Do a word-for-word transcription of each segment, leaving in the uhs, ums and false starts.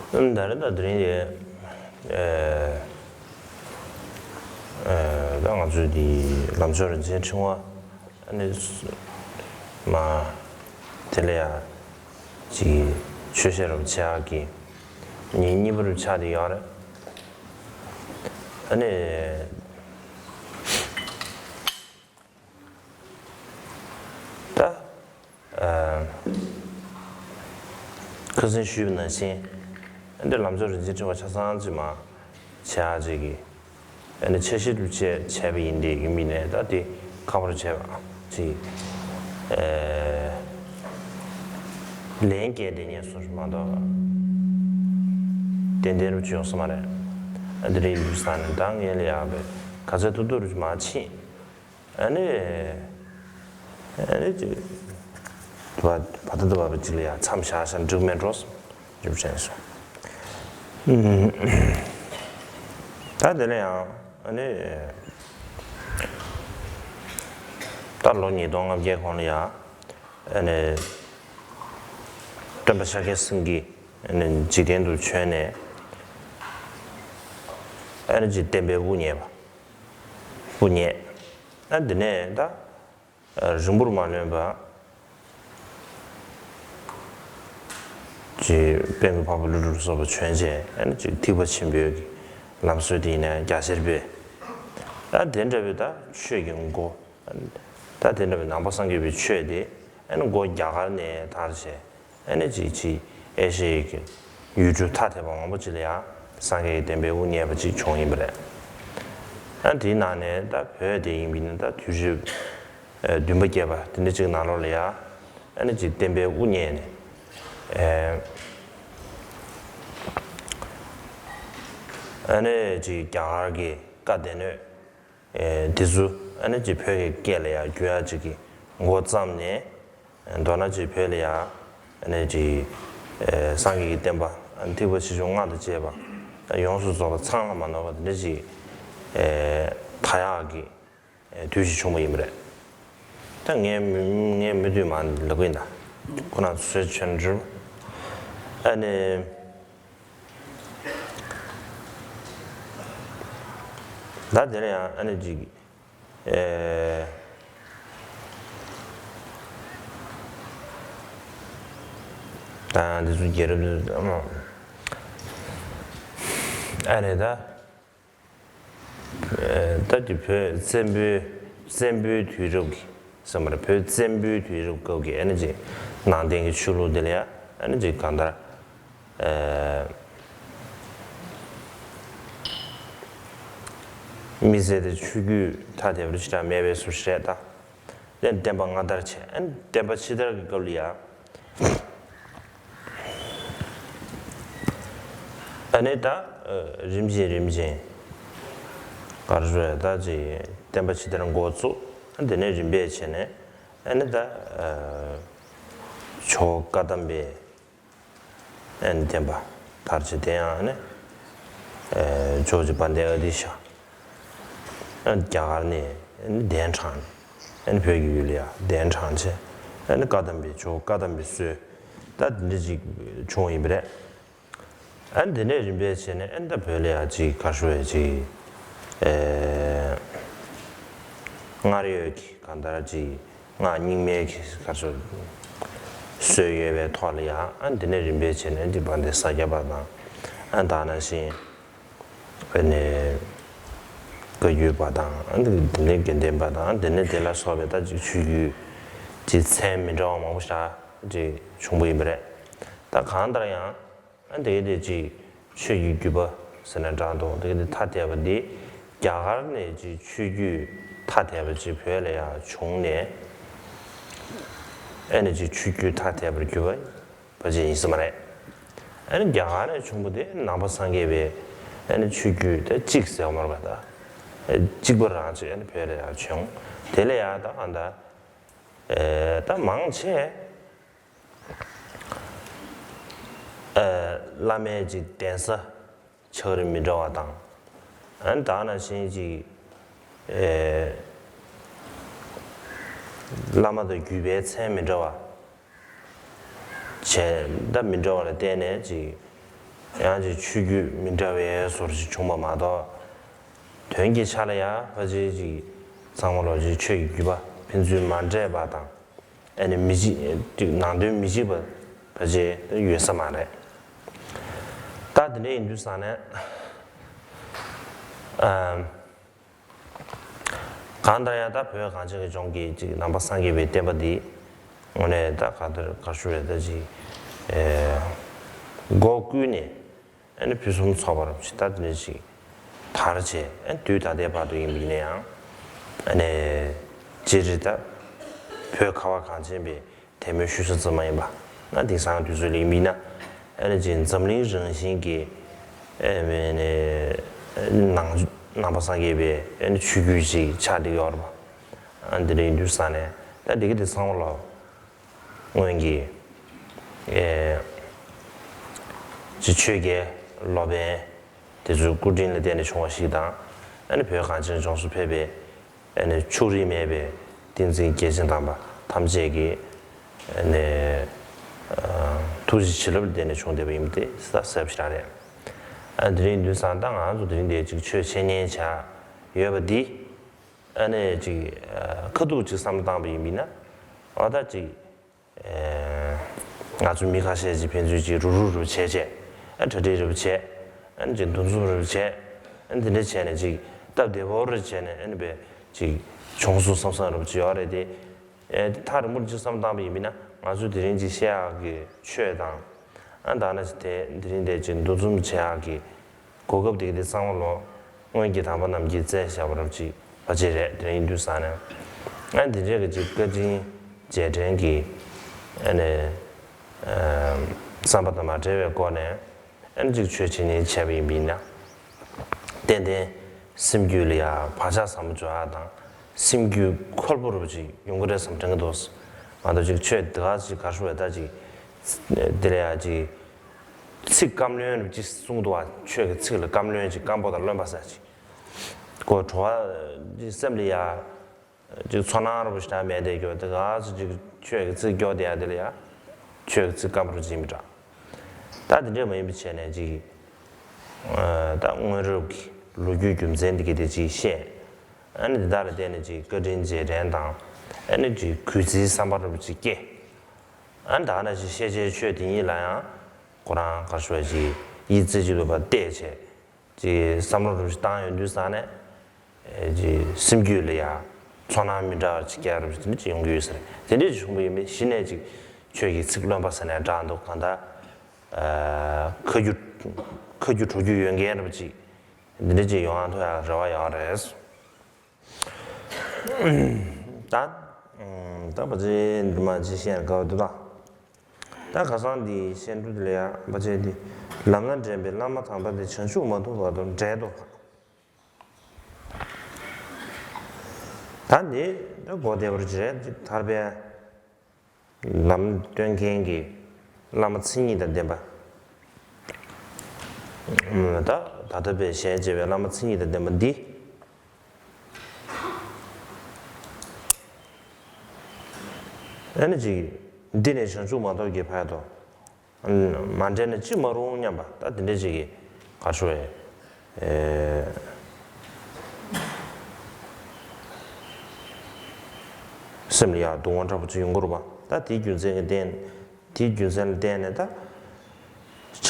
ད་རེས་ད་དེ་རིང་དེ། ཨེ། ཨེ། ད་ང་ཚོའི་དེ་ལམ་མཆོག་རིན་ཆེན་ཕྲེང་བ་ཨ་ནི་མ་དེ་ལ་ཡ་ཅིག་ཆོས་བཤད་རོགས་བྱ་གི་ཉིན་གཉིས་པ་རུ་ཆགས་བསྡད་ཡོད་རེད། ཨ་ནི། ད། ཨ། ཁ་སང་ཞུས་པ་ནང་བཞིན། འདི་ལམ་མཆོག་རིན་ཆེན་ཕྲེང་བ་ཆ་ཚང་ཅིག་མ་བྱས་ཅིག་གི་ཨ་ནི་འཆར་གཞི་དུ་བྱས་བྱས་པ་ཡིན་ཏེ་ཡིན་མིན་ནས་ད་དེ་ཁ་པར་བྱས་པ་ཅིག་ཨ། ལན་སྐྱེལ་བསྡད་ཉན་སོང་མ་གཏོགས་ཏན་ཏན་རུ་ཅིག་ཡོང་ས་མ་རེད། ཨ། འདི་རེད་འདུག་ས་ནས་ད་ངས་ལ་ཡག་པའི་ག་ཚད་ཐུབ་ཐུབ་རུ་ཅིག་མ་ཕྱིན། ཨ་ནི། ཨ་ནི་ཅིག་བ་བ་ད་ད་བ་བ་ཅིག་ལ་ཡ་མཚམས་བཞག་བཞག་འགྲིག་མེད་འགྲོ་སོང་། རྒྱུ་མཚན་སོང་། ད་དེ་ལ་ཡང་ཨ་ནི། ད་ལོ་ཉིས་སྟོང་ལྔ་བརྒྱའི་གོང་ལ་ཡ་ཨ་ནི། སྟོན་པ་ཤཱཀྱ་སེང་གེ་ཨ་ནི་འཇིག་རྟེན་དུ་བྱོན་ནས་ཨ་ནི་ཅིག་བསྟན་པའི་དབུ་བརྙེས་པ། དབུ་བརྙེས། ཨ། འདི་ནས་ད་རིང་པོར་མ་ལོན་པ། ཅིག་དཔལ་མགོན་འཕགས་པ་ཀླུ་སྒྲུབ་སོགས་པ་བྱོན་རྗེས་ཨ་ནི་ཅིག་ཐེག་པ་ཆེན་པོའི་གི་ལམ་སྲོལ་དེ་ཡིན་ན་རྒྱ་ཆེར་སྤེལ། ད་དེ་འདྲ་བའི་ད་ཆོས་ཀྱི་སྒོ། ད་དེ་འདྲ་བའི་ནང་པ་སངས་རྒྱས་པའི་ཆོས་དེ་ཨ་ནི་སྒོ་རྒྱ་གར་ནས་དར་བྱས། ཨ་ནི་ཅིག་ཅིག་ཨེ་ཤེ་ཡའི་གི་ཡུལ་གྲུ་ཐ་དད་པ་མང་པོ་ཅིག་ལ་ཡང་སངས་རྒྱས་ཀྱི་བསྟན་པའི་དབུ་བརྙེས་པ་ཅིག་བྱུང་ཡིན་པ་རེད། ཨ། དེའི་ནང་ནས་ད་བོད་དེ་ཡིན་པ་ཡིན་ན་ད་དུས་རབས་བདུན་པ་བརྒྱད་པ་དེ་འདྲ་ཅིག་ནང་ལོགས་ལ་ཡང་ཨ་ནི་ཅིག་བསྟན་པའི་དབུ་བརྙེས་ནས། ཨ་ནི་ཅིག་རྒྱ་གར་གྱི་བཀའ་སྡེ་སྣོད། ཨེ། དེ་ཚོ་ཨ་ནི་ཅིག་བོད་ཀྱི་སྐད་ལ་ཡང་བསྒྱུར་ཡག་ཅིག་གི་འགོ་བརྩམས་ནས། མདོར་ན་ཅིག་བོད་ལ་ཡང་ཨ་ནི་ཅིག་ཨེ། སངས་རྒྱས་ཀྱི་བསྟན་པ་ཨ་ནི་ཐེག་པ་ཆེ་ཆུང་ལྔ་དང་བཅས་པ་ཡོངས་སུ་རྫོགས་པ་ཚང་ལ་མ་ནོར་བ་དེ་འདྲ་ཅིག་ཨེ། དར་ཡག་གི་ཨེ། དུས་ཤིག་བྱུང་བ་ཡིན་པ་རེད། ད་ངས་མི་ངས་མི་འདུས་མ་ལབ་གི་ཡིན་ད། ཁོ་ན་ཚོས་ཆོན་འགྲུབ། ཨ་ནི། ད་དེ་ནས་ཡང་ཨ་ནི་ཅིག་ཨེ། ད་འདི་ཚོ་རྒྱལ་རབས་འདི་ཚོ་ཨ་ནི་ད། ད་ཀྱི་བོད་བཙན་པོའི་བཙན་པོའི་དུས་རབས་ཀྱི་བསམ་པར་བོད་བཙན་པོའི་དུས་རབས་སྐབས་ཀྱི་ཨ་ནི་ཅིག་ནང་བསྟན་གྱི་ཆོས་ལུགས་འདི་ལ་ཡང་ཨ་ནི་ཅིག་གང་ལྟར་ཨེ། མི་ཚེ་དེ་ཆོས་བརྒྱུད་ཐ་དད་པར་ཞེ་དྲག་མེད་པའི་བཟོ་ཞིག་རེད་ད། ལན་བསྟན་པ་སྔ་དར་བྱས། ཨན་བསྟན་པ་ཕྱི་དར་གྱི་སྐབས་ལ་ཡང་། ཨ་ནི་ད་རིམ་བཞིན་རིམ་བཞིན་ག་རེ་ཟེར་ད་ཅིག་བསྟན་པ་ཕྱི་དར་འགོ་བཙུགས། ཨ་དེ་ནས་རིམ་པས་བྱས་ནས་ཨ་ནི་ད་ཇོ་བོ་བཀའ་གདམས་པའི་ཨན་བསྟན་པ་དར་བྱས། དེ་ཡང་ཨ་ནི་ཇོ་བོ་རྗེ་དཔལ་ལྡན་ཨ་ཏི་ཤ། རྒྱ་གར་ནས་གདན་དྲངས་ནས་བོད་ཀྱི་ཡུལ་ལ་ཡང་གདན་དྲངས་བྱས། བཀའ་གདམས་པའི་ཇོ་བོ་བཀའ་གདམས་པའི་སྲོལ་ད་འདི་འདྲ་ཅིག་བྱུང་ཡིན་པ་རེད། དེ་ནས་རིམ་པས་བྱས་ནས་ད་བོད་ལ་ཡང་ཅིག་ག་རེ་ཟེར་ཅིག་སྔར་ཡོད་ཀྱི་གང་ལྟར་ཅིག་སྔགས་རྙིང་མའི་གི་ག་ཚོད་སྲོལ་ཡོད་པའི་ཐོག་ལ་ཡང་། ཨ་འདི་ནས་རིམ་པས་བྱས་ནས་འདི་བ་འདི་ས་སྐྱ་པ་དང་། ཨ་ད་ནང་བཞིན་ཨ་ནི་བཀའ་བརྒྱུད་པ་དང་། ཨ་འདི་ནས་དགེ་ལྡན་པ་དང་། ཨ་འདི་ནས་དེ་ལ་སོགས་པའི་ད་ཅིག་ཆོས་བརྒྱུད་ཀྱི་མཚན་མི་འདྲ་བ་མང་པོ་ཞིག་ཅིག་བྱུང་པ་ཡིན་པ་རེད། ད་གང་ལྟར་ཡང་། ཨ་དེ་ག་དེ་ཅིག་ཆོས་ཀྱི་བརྒྱུད་པ་ཟེར་ན་འདྲ་འདུག་དེ་ག་དེ་ཐ་དད་པ་འདི་རྒྱ་གར་ནས་ཅིག་ཆོས་བརྒྱུད་ཐ་དད་པ་ཅིག་བོད་ལ་ཡང་བྱུང་ནས། ཨ་ནི་ཅིག་ཆོས་བརྒྱུད་ཐ་དད་པར་གྱུར་པ་བ་ཅིག་ཡིན་ས་མ་རེད། ཨ་ནི་རྒྱ་གར་ནས་བྱུང་བ་དེ་ནང་པ་སངས་རྒྱས་པའི་ཨ་ནི་ཆོས་བརྒྱུད་དེ་གཅིག་ཟེར་བ་མ་རེད་པ། ད་གཅིག་པ་རང་ཅིག་ཨ་ནི་བོད་ལ་ཡང་བྱུང་། དེ་ལ་ཡང་ད་ཨ་ད་ད་མང་ཆེ། ཨ་བླ་མའི་ཅིག་གདན་ས་ཆགས་རིམ་མི་འདྲ་བ་དང་། ཨ་ད་ནང་བཞིན་ཅིག་ཨེ་བླ་མ་དང་བརྒྱུད་པའི་མཚན་མི་འདྲ་བ་བྱས། ད་མི་འདྲ་བ་ལ་བརྟེན་ནས་ཅིག་ ཡང་ཅིག་ཆོས་བརྒྱུད་མི་འདྲ་བའི་བཟོ་འདྲ་ཅིག་བྱུང་བ་མ་གཏོགས། དོན་གྱི་ཆ་ལ་ཡང་ཕལ་ཆེར་ཅིག་ཚང་མ་ལོག་ཅིག་ཆོས་ཀྱི་བརྒྱུད་པ་ཕན་ཚུན་མ་འདྲེས་པ་དང་། ཨ་ནི་མི་གཅིག་ཅིག་ནང་དོན་མི་གཅིག་པ་ཕལ་ཆེར་ཡོད་ས་མ་རེད། ད་དེ་འདྲ་ཡིན་དུས་ཙང་ནས། ཨ། གང་ལྟར་ཡང་ད་བོད་གངས་ཅན་གྱི་ལྗོངས་ཀྱི་ཅིག་ནང་པ་སངས་རྒྱས་པའི་བསྟན་པ་འདི་དངོས་གནས་ད་ག་དར་ག་ཞུ་རེད། ད་ཅིག་ཨེ། སྒོ་ཀུན་ནས་ཨ་ནི་ཕུན་སུམ་ཚོགས་པ་རུ་ཅིག་ད་དེ་ནས་ཅིག་དར་བྱས། ཨ་དུས་ད་ལྟའི་བར་དུ་ཡིན་པ་ཡིན་ན་ཡང་། ཨ་ནི་སྤྱིར་ད་བོད་ཁ་བ་གངས་ཅན་པའི་དད་མོས་ཞུ་ས་ཙམ་མ་ཡིན་པ། ན་དེང་སང་དུས་ཚོད་ལ་ཡིན་པ་ཡིན་ན། ཨ་ནི་ཅིག་འཛམ་གླིང་རང་བཞིན་གྱི་ཨེ་མེ་ནས་ནང་ནང་པ་སངས་རྒྱས་པའི་ཨ་ནི་ཆོས་བརྒྱུད་ཅིག་ཆགས་བསྡད་ཡོད་རེད་པ། ཨ་འདི་འདྲ་ཡིན་དུས་ཙང་ནས་ད་འདི་གི་དེ་ཚང་མ་ལོག་སྔོན་གྱི་ཨེ་ཅིག་ཆོས་རྒྱལ་སློབ་དཔོན་དེ་ཚོའི་སྐུ་དྲིན་ལ་བརྟེན་ནས་བྱུང་བ་ཞིག་དང་། ཨ་ནི་བོད་གངས་ཅན་ལྗོངས་སུ་ཕེབས་པའི་ཨ་ནི་ཕྱོགས་རིས་མེད་པའི་བསྟན་འཛིན་རྒྱལ་ཆེན་དམ་པ་ཐམས་ཅད་ཀྱི་ཨ་ནི་ཨ་ཐུགས་རྗེ་བྱིན་རླབས་ལ་བརྟེན་ནས་བྱུང་བསྡད་པ་ཡིན་པ་དེ་གསལ་པོ་ཞེ་དྲག་རེད། ཨ་དེ་རིང་དུས་སང་ད་ང་ཚོ་དེ་རིང་འདིར་ཅིག་ཆོས་འཆད་ཉན་བྱ་ཡོད་པ་འདི། ཨ་ནི་ཅིག་ཨ་ཁ་ཐུག་ཅིག་བསམ་བློ་བཏང་པ་ཡིན་པ་ཡིན་ན། འོ་ད་ཅིག་ཨེ་ང་ཚོ་མི་ཁ་ཤས་ཅིག་ཕན་ཚུན་ཅིག་རུབ་རུབ་རུབ་བྱས་བྱས། ཨ་གྲ་སྒྲིག་རུབ་བྱས། ཨ་ནི་ཅིག་འདུ་འཛོམས་རུབ་བྱས། ཨ་ནི་དེ་འདྲ་བྱས་ནས་ཅིག་སྟབས་བདེ་པོ་རུ་བྱས་ནས། ཨ་ནི་བས་ཅིག་བྱུང་སོང་བསམ་བསམ་རུབ་ཅིག་ཡོད་རེད་དེ། ཨེ་ཐག་རིང་པོར་ཅིག་བསམ་བཏང་པ་ཡིན་པ་ཡིན་ན། ང་ཚོ་དེ་རིང་ཅིག་བཤད་ཡག་གི་ཆོས་དང་། ཨ་ད་ནི་དེ་དེ་རིང་དེ་ཅིག་འདུ་འཛོམས་བྱེད་ཡག་གི་གོ་སྐབས་དེ་གི་དེ་ཚང་མ་ལོ་སྔོན་གྱི་དམ་པ་རྣམས་ཀྱིས་བསྩལ་བཞག་པ་རབ་ཅིག་བ་ཅིག་རེད། དེ་རིང་དུས་སང་ནས་ཨ་དེ་འདྲའི་གི་ཅིག་བཀའ་དྲིན་རྗེས་དྲན་གྱི་ཨ་ནི་ཨ་བསམ་པ་དང་མ་བྲལ་བའི་སྒོ་ནས། ཨ་ནི་ཅིག་ཆོས་འཆད་ཉན་བྱས་པ་ཡིན་པ་ཡིན་ན། ཏན་ཏན་སེམས་རྒྱུད་ལ་ཡང་བག་ཆགས་བཟང་པོ་འཇོག་ཡག་དང་། སེམས་རྒྱུད་འཁོལ་པོ་རུ་ཅིག་ཡོང་གི་རེད་བསམ་དྲན་གྱི་འདུག། ང་ཚོ་ཅིག་ཆོས་འདི་ག་ཅིག་ག་ཞུ་བས་ད་ཅིག་འདི་ལ་ཡང་ཅིག་ཚིག་སྐམ་རློན་རུ་ཅིག་གསུངས་འདུག་བ། ཆོས་ཀྱི་ཚིག་ལ་སྐམ་རློན་ཅིག་སྐམ་པོ་དང་རློན་པ་ཟེར་ཅིག་གོ། བྲོ་བ་ཅིག་སེམས་ལ་ཡང་ཅིག་ཚོར་སྣང་རུ་ཞིག་མེད་དེ་སྐྱོ། དེ་ག་ཅིག་ཆོས་ཀྱི་ཚིག་སྐྱོ་དེ་ཡང་དེ་ལ་ཡང་ཆོས་ཀྱི་ཚིག་སྐམ་པོ་རུ་ཅིག་མི་འདྲ། ད་དེ་འདྲས་མ་ཡིན་པ་བྱས་ནས་ཅིག་ཨ་ད་སྔོན་རབས་ཀྱི་ལོ་རྒྱུས་རྒྱུ་མཚན་འདི་གི་དེ་ཅིག་བཤད། ཨ་ནི་དེ་དག་ལ་བརྟེན་ནས་ཅིག་བཀའ་དྲིན་རྗེས་དྲན་དང་། ཨ་ནི་ཅིག་གུས་བརྩིའི་བསམ་པ་རུ་ཅིག་སྐྱེ། ཨ་ནི་ད་ནང་བཞིན་ཤེས་བྱའི་ཆོས་དེ་ཉིད་ལ་ཡང་ཁོ་རང་ག་ཞུ་བ་ཅིག་ཡིད་རྩེ་གཅིག་ཏུ་བལྟས་བྱས། ཅིག་བསམ་བློ་རུ་ཅིག་བཏང་ཡོང་དུས་ཙང་ནས། ཨེ་ཅིག་སེམས་རྒྱུད་ལ་ཡང་ཚོར་སྣང་མི་འདྲ་བ་ཅིག་སྐྱེ་རུ་ཅིག་དེ་འདྲ་ཅིག་ཡོང་གི་ཡོད་ས་རེད། དེ་འདྲ་ཅིག་བྱུང་བ་ཡིན་པས་གཞི་ནས་ཅིག་ཆོས་ཀྱི་ཚིག་རློན་པ་ཟེར་ནས་བསྒྲགས་འདུག། གང་ལྟར་ཨ་ཁ་རྒྱུ་ཁ་རྒྱུ་གྲོ་རྒྱུ་ཡོད་མཁན་རུ་ཅིག་འདི་འདྲ་ཅིག་ཡོང་ཡང་ཐུབ་ཡག་རེ་བ་ཡོད་རེད། ད་ད་བ་ཅི་འདི་མ་ཅི་བཤད་དགའ་བ་འདུག་ད། ད་ཁ་སང་འདི་བཤད་འགྲོ་འདི་ལ་ཡ་བ་ཅི་འདི་ལམ་སྣ་འདྲེན་པའི་བླ་མ་དམ་པ་འདི་བྱང་ཆུབ་མ་ཐོབ་བར་དུ་འབྲལ་དོ། ད་འདི་ད་གོ་བདེ་བར་བྱས་ཐར་པའི་ལམ་སྟོན་མཁན་གྱི་བླ་མ་མཚན་ཉིད་དང་ལྡན་པ། ད་ད་ལྟ་བའི་ཞལ་མཇལ་བའི་བླ་མ་མཚན་ཉིད་དང་ལྡན་པ་འདི། ཨ་ནི་ཅིག་འདི་ནས་བྱང་ཆུབ་མ་ཐོབ་ཀྱི་བར་དུ་མ་འབྲལ་ན་ཅི་མ་རུང་སྙམ་པ། ད་དེ་འདྲ་ཅིག་གི་ག་ཞུ་བའི་ཨེ་སེམས་ལ་ཡང་སྡུག་བསྔལ་འདྲ་པོ་ཅིག་ཡོང་གི་རེད་པ། ད་དེའི་རྒྱུ་མཚན་གྱི་བརྟེན། དེའི་རྒྱུ་མཚན་ལ་བརྟེན་ནས་ད་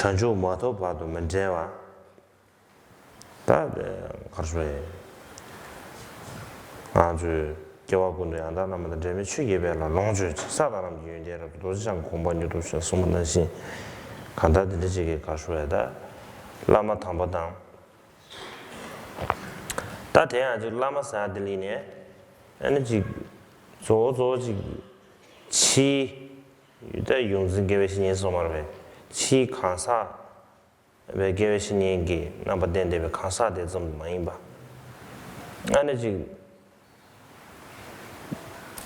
བྱང་ཆུབ་མ་ཐོབ་བར་དུ་མི་འབྲལ་བ། ད་གར་སོང་། ང་ཚོས་སྐྱེ་བ་ཀུན་ཏུ་ཡང་དག་བླ་མ་དང་འབྲལ་མེད་ཆོས་ཀྱི་དཔལ་ལ་ལོངས་སྤྱོད་ཅིང་། ས་དང་ལམ་གྱི་ཡོན་ཏན་རབ་ཏུ་རྫོགས། ཕྱིར་འཚང་གི་གོ་འཕང་མྱུར་ཐོབ་ཤོག་གསུངས་པ་ནང་བཞིན། གང་ལྟར་འདི་འདྲ་ཅིག་གིས་གར་སོང་བས་ད་བླ་མ་དམ་པ་དང་། ད་དེ་ཡང་ཅིག་བླ་མ་ཟེར་བ་འདི་ལ་ནི་ཨ་ནི་ཅིག་གཙོ་བོ་གཙོ་བོ་ཅིག་ཕྱིའི་ད་ཡོངས་འཛིན་དགེ་བའི་བཤེས་གཉེན་སོགས་མ་རེད་པས། ཕྱིའི་གང་ཟག་བའི་དགེ་བའི་བཤེས་གཉེན་གྱི་རྣམ་པ་བསྟན་བསྡད་པའི་གང་ཟག་དེ་ཙམ་མ་ཡིན་པ། ཨ་ནི་ཅིག་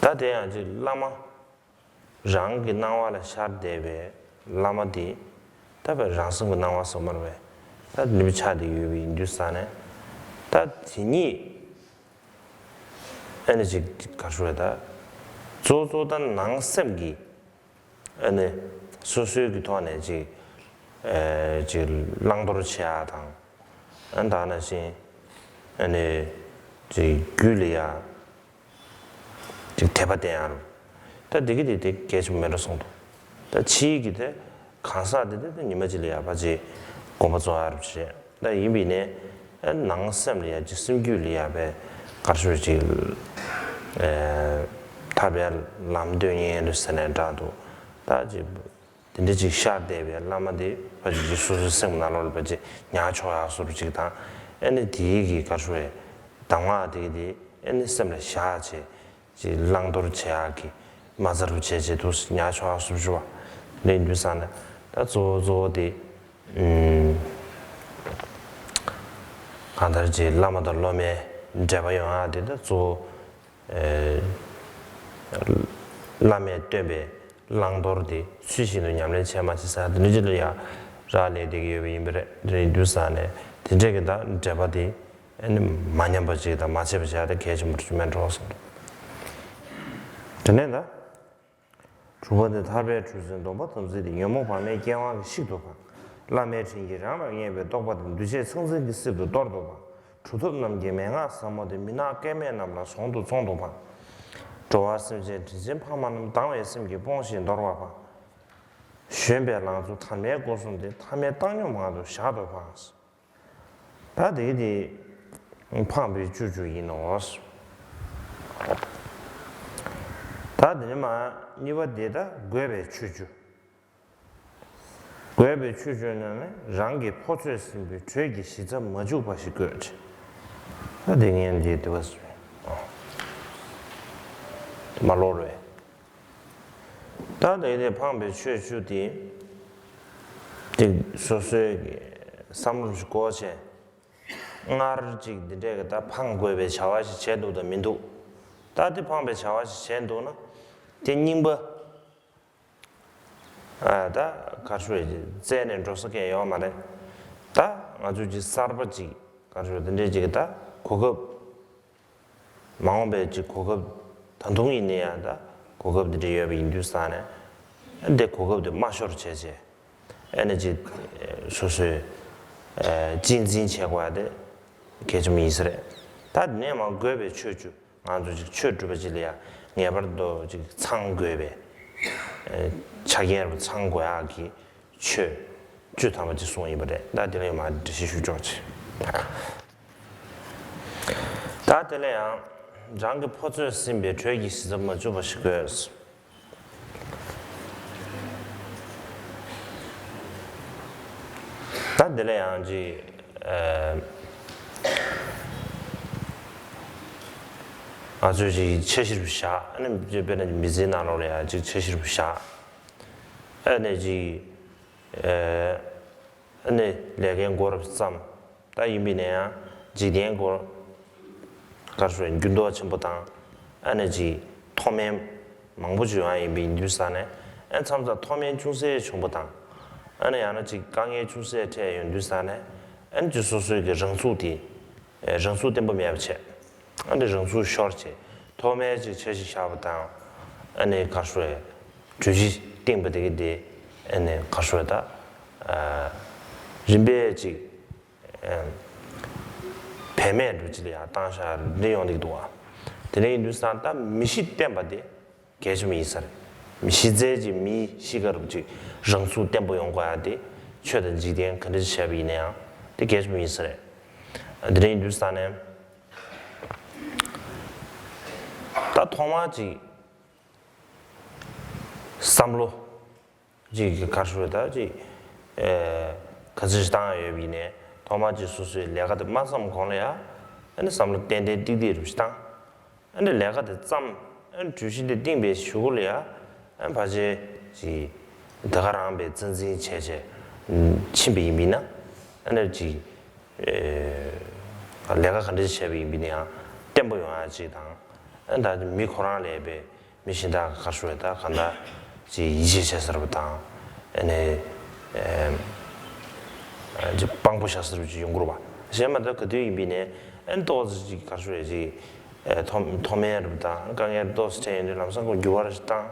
ད་དེ་ཡང་ཅིག་བླ་མ་རང་གི་སྣང་བ་ལ་ཤར་བསྡད་པའི་བླ་མ་དེ། ད་བའི་རང་སེམས་ཀྱི་སྣང་བ་སོགས་མ་རེད་པས། ད་ནུས་པ་ཆགས་བསྡད་ཡོད་པ་ཡིན་དུས་ཙང་ནས། ད་དེ་ཉིད་ཨ་ནི་ཅིག་ག་རེ་ཞུ་རེད་ད། གཙོ་བོ་གཙོ་བོ་ད་ནང་སེམས་ཀྱི་ཨ་ནི་སོ་སོའི་གི་ཐོག་ནས་ཅིག་ ཨེ་ཅིག་བླང་དོར་བྱེད་ཡག་དང་། ཨ་ད་ནང་བཞིན་ཨ་ནི་ཅིག་རྒྱུད་ལ་ཡ་ཅིག་དད་པ་བསྟེན་ཡག་རུ། ད་འདི་གི་དེ་དེ་གལ་ཆེན་པོ་མེད་འགྲོ་སོང་འདུག་ད་ཕྱིའི་གི་དེ་གང་ཟག་དེ་དེ་དེ་ཉི་མ་གཅིག་ལ་ཡ་ཕར་ཅིག་དགོངས་པ་རྫོགས་ཡག་རུ་བྱེད། ད་ཡིན་པའི་ནས་ཨ་ནང་སེམས་ལ་ཡ་ཅིག་སེམས་རྒྱུད་ལ་ཡ་པའི་གར་ཞུ་ཅིག་ཨེ་ཐར་པའི་ལམ་སྟོན་མཁན་རུ་ཟེར་ནས་འདྲ་འདུག་ད་ཅིག་དེ་འདྲ་ཅིག་ཤར་བསྡད་པའི་བླ་མ་དེ་ཕ་ཅིག་ཅིག་སོ་སོའི་སེམས་ནང་ལོགས་ལ་ཕ་ཅིག་ཉར་ཆོག་ཡག་བཟོ་འདྲ་ཅིག་དང་། ཨ་ནི་དེའི་གི་ག་རེ་ཞུ་རེད། གདམས་ངག་དེ་གི་དེ་ཨ་ནི་སེམས་ལ་བཞག་བྱས་ཅིག་བླང་དོར་བྱེད་ཡག་གི་མ་རྩ་རུ་བྱས་བྱས་འདུག་ཉར་ཆོག་ཡག་བཟོ་འདྲ་ཅིག་བ་ལེན་དུས་ཙང་ནས། ད་གཙོ་བོ་གཙོ་བོ་དེ་ཨུམ་གང་ལྟར་ཅིག་བླ་མ་དང་སློབ་མའི་འབྲེལ་བ་ཡོང་ཡག་དེ་ད་གཙོ་བོ། ཨེ་བླ་མས་སྟོན་པའི་བླང་དོར་དེ་ཚུལ་བཞིན་དུ་ཉམས་ལེན་བྱས་མ་བྱས་ཟེར་དེ་འདྲ་ཅིག་ལ་ཡང་རག་ལས་བསྡད་ཀྱི་ཡོད་པ་ཡིན་པ་རེད། དེ་འདྲ་ཡིན་དུས་ཙང་ནས་དེ་འདྲས་ཀྱི་ད་འབྲེལ་བ་དེ་ཨ་ནི་མ་ཉམས་པ་ཅིག་དང་མ་ཆད་པ་ཅིག་ཨ་ད་གལ་ཆེན་པོ་རེད་མེད་འགྲོ་སོང་། དེ་ནས་ད། དྲུག་པ་དེ་ཐར་པའི་གྲུ་གཟིངས་སྡོམ་པ་དམ་ཚིག་དེ། ཉོན་མོངས་བག་མེད་རྐྱེན་དབང་གིས་ཤིག་ཏུ་འཕངས། བླ་མའི་དྲིན་གྱིས་རང་ལ་ངེས་པའི་རྟོགས་པ་དེ། འདུས་བྱས་ཚང་ཚིང་གི་སྲིབ་ཏུ་གཏོར་དུ་འཕངས། གྲུབ་ཐོབ་རྣམས་ཀྱི་མན་ངག་ཟབ་མོ་དེ། མི་ནག་སྐལ་མེད་རྣམས་ལ་ཟོང་དུ་བཙོང་དུ་འཕངས། འགྲོ་བ་སེམས་ཅན་དྲིན་ཆེན་ཕ་མ་རྣམས། སྡང་བའི་སེམས་ཀྱིས་སྤོང་ཞིང་འདོར་བར་འཕངས། གཞོན་པའི་ལང་ཚོ་དར་མའི་སྒོ་གསུམ་དེ། ཐ་མའི་བཏང་སྙོམས་ངང་དུ་བཞག་ཏུ་འཕངས། ད་དེ་གི་དེ་འཕངས་པའི་སྤྱོད་འཇུག་ཡིན་ནོ། ད་དེ་ནས་མ་གཉིས་པ་དེ་ད་དགོས་པའི་སྤྱོད་འཇུག་དགོས་པའི་སྤྱོད་འཇུག་ནང་ནས་རང་གི་ཕོ་ཚོད་ཟིན་པའི་དྲོད་ཀྱི་གཞི་རྩ་མ་བཅུག་པ་ཞིག་དགོས། ད་དེ་ངས་འདི་དེ་བ་མ་ལོར་བས། ད་དེ་ནས་འཕངས་པའི་ཆོས་བཅུ་དེ། དེ་སོ་སོའི་གི་བསམ་བློ་ཞིག་འཁོར་བྱས། སྔར་ཅིག་འདི་འདྲས་ཀྱི་ད་འཕངས་དགོས་པའི་བྱ་བ་ཞིག་བྱས་འདུག་དང་མི་འདུག་ད་དེ་འཕངས་པའི་བྱ་བ་ཞིག་བྱས་འདུག་ན། དེ་རྙིང་པ། ཨ་ད་གར་ཞུ་རྩད་ནས་འགྲོ་ས་གས་ཡོད་མ་རེད། ད་ང་ཚོས་ཅིག་གསར་པ་ཅིག་གར་ཞུ་འདི་འདྲས་ཅིག་ད་གོ་སྐབས། མ་འོངས་པའི་ཅིག་གོ་སྐབས་ད་དུང་ཡིན་ནའི་ཡང་ད་གོ་སྐབས་འདི་འདྲ་ཡོད་པ་ཡིན་དུས་ཙང་ནས། འདི་གོ་སྐབས་འདི་མ་ཤོར་བྱས་བྱས། ཨ་ནི་ཅིག་སོ་སོའི་ཨ་གཅེས་འཛིན་བྱེད་དགོས་ཡ་དེ་གལ་ཆེན་པོ་ཡིན་ས་རེད། ད་འདི་ནས་མ་དགོས་པའི་ཆོས་བཅུ་ང་ཚོ་ཅིག་ཆོས་སྒྲུབ་པ་ཅིག་ལ་ཡང་ངེས་པར་དུ་ཅིག་ཚང་དགོས་པའི་ཨ་ཆ་རྐྱེན་རུ་ཚང་དགོས་ཡག་གི་ཆོས་བཅུ་ཐམ་པ་ཅིག་གསུངས་ཡིན་པ་རེད། ད་འདི་ལ་ཡང་མ་འགྲེལ་བཤད་ཞུ་ཆོག་ཅིག་ད་དེ་ལ་ཡང་རང་གི་ཕོ་ཚོད་ཟིན་པའི་དྲོད་ཀྱི་གཞི་རྩ་མ་བཅུག་པ་ཞིག་དགོས། ད་དེ་ལ་ཡང་ཅིག་ཨ་ང་ཚོས་ཅིག་འཆར་གཞི་རུ་བཞག་ཨ་ནི་དཔེར་ན་མི་ཚེའི་ནང་ལོགས་ལ་ཡང་ཅིག་འཆར་གཞི་རུ་བཞག་ཨ་ནི་ཅིག་ཨ་ཨ་ནི་ལས་ཀའི་འགོ་རུ་བརྩམས། ད་ཡིན་པའི་ནས་ཡང་འཇིག་རྟེན་སྐོར་གར་ཞུ་འགྱུར་ལྡོག་ཆེན་པོ་དང་། ཨ་ནི་ཅིག་མཐོ་དམན་མང་པོ་ཅིག་ཡོང་ཡ་ཡིན་པའི་ཡིན་དུས་ཙང་ནས། ཨ་མཚམས་མཚམས་མཐོ་དམན་ཅུང་ཟད་བྱུང་པ་དང་། ཨ་ནི་ཡང་ན་ཅིག་དཀའ་ངལ་ཅུང་ཟད་འཕྲད་ཡོང་དུས་ཙང་ནས། ཨ་ནི་ཅིག་སོ་སོའི་གི་རང་ཚུགས་དེ་རང་ཚུགས་བརྟན་པོ་མེད་པ་བྱས། ཨ་ནི་རང་ཚུགས་ཤོར་བྱས། མཐོ་དམན་ཅིག་འཆར་གཞི་བཞག་པ་དང་། ཨ་ནི་གར་ཞུ་གྲོས་གཞི་བཏིང་པ་དེ་གི་དེ་ཨ་ནི་གར་ཞུ་ད་རིམ་པས་ཅིག་བེད་མེད་འགྲོ་ཅི་ལ་ཡང་བཏང་བཞག་འདི་ཡོང་འདུག་འདུག་བ། དེ་འདྲ་ཡིན་དུས་ཙང་ད་མི་གཤིས་བརྟན་པ་དེ་གལ་ཆེན་པོ་ཡིན་ས་རེད། མི་གཤིས་རྩལ་གྱི་མིའི་གཤིས་ཀ་རུ་ཅིག་རང་ཚུགས་བརྟན་པོ་ཡོང་དགོས་ཡ་དེ་ཆོས་དང་འཇིག་རྟེན་ག་འདྲ་ཅིག་བྱས་པ་ཡིན་ན་ཡང་དེ་གལ་ཆེན་པོ་ཡིན་ས་རེད། དེ་འདྲ་ཡིན་དུས་ཙང་ནས་ད་ཐོག་མར་ཅིག་བསམ་བློ། ཅིག་གི་གར་ཞུ་ད་ཅིག་ཨེ་ག་ཚོད་ཞིག་བཏང་ཡ་ཡོད་པ་ཡིན་ནའི་ཐོག་མར་ཅིག་སོ་སོའི་ལས་ཀ་དེ་མ་བརྩམས་གོང་ལ་ཡ་ཨ་ནི་བསམ་བློ་ཏན་ཏན་ཏིག་ཏིག་རུ་ཞིག་བཏང་། ཨ་ནི་ལས་ཀ་དེ་བརྩམས། ཨ་ནི་གྲོས་གཞི་དེ་བཏིང་པའི་གཞུག་གུ་ལ་ཡ་ཨ་ནི་ཕལ་ཆེར་ཅིག་དེ་ག་རང་པའི་རྩ་འཛིན་བྱས་བྱས་ཕྱིན་པ་ཡིན་པ་ཡིན་ན། ཨ་ནི་ཅིག་ཨེ་ལས་ཀ་ག་འདྲ་ཞིག་བྱས་པ་ཡིན་པ་ཡིན་ན་ཡང་བརྟན་པོ་ཡོང་ཡ་ཅིག་དང་། ཨ་ནི་ད་མི་ཁོ་རང་ལ་ཡ་པའི་མི་གཞན་དག་ག་རེ་ཟེར་བ་ད་གང་ལྟར་ཅིག་ཡིད་ཆེས་བྱ་ས་རེད་པ་དང་། ཨ་ནི་ཨེམ་ཨ་ཅིག་དཔང་པོ་བྱ་ས་རེད་པ་ཅིག་ཡོང་གི་རེད་པ། གཞན་མ་གཏོགས་ག་དུས་ཡིན་པ་ཡིན་ནའི་ཨ་ནི་ཏོག་ཙམ་ཅིག་ག་རེ་ཟེར་ཅིག་ཨེ་མཐོ་མཐོ་དམན་རེད་པ་དང་དཀའ་ངལ་ཏོག་ཙམ་འཕྲད་ཡོང་དུས་ལམ་སང་ཁོ་འགྱུར་བ་རེ་ཞིག་བཏང་།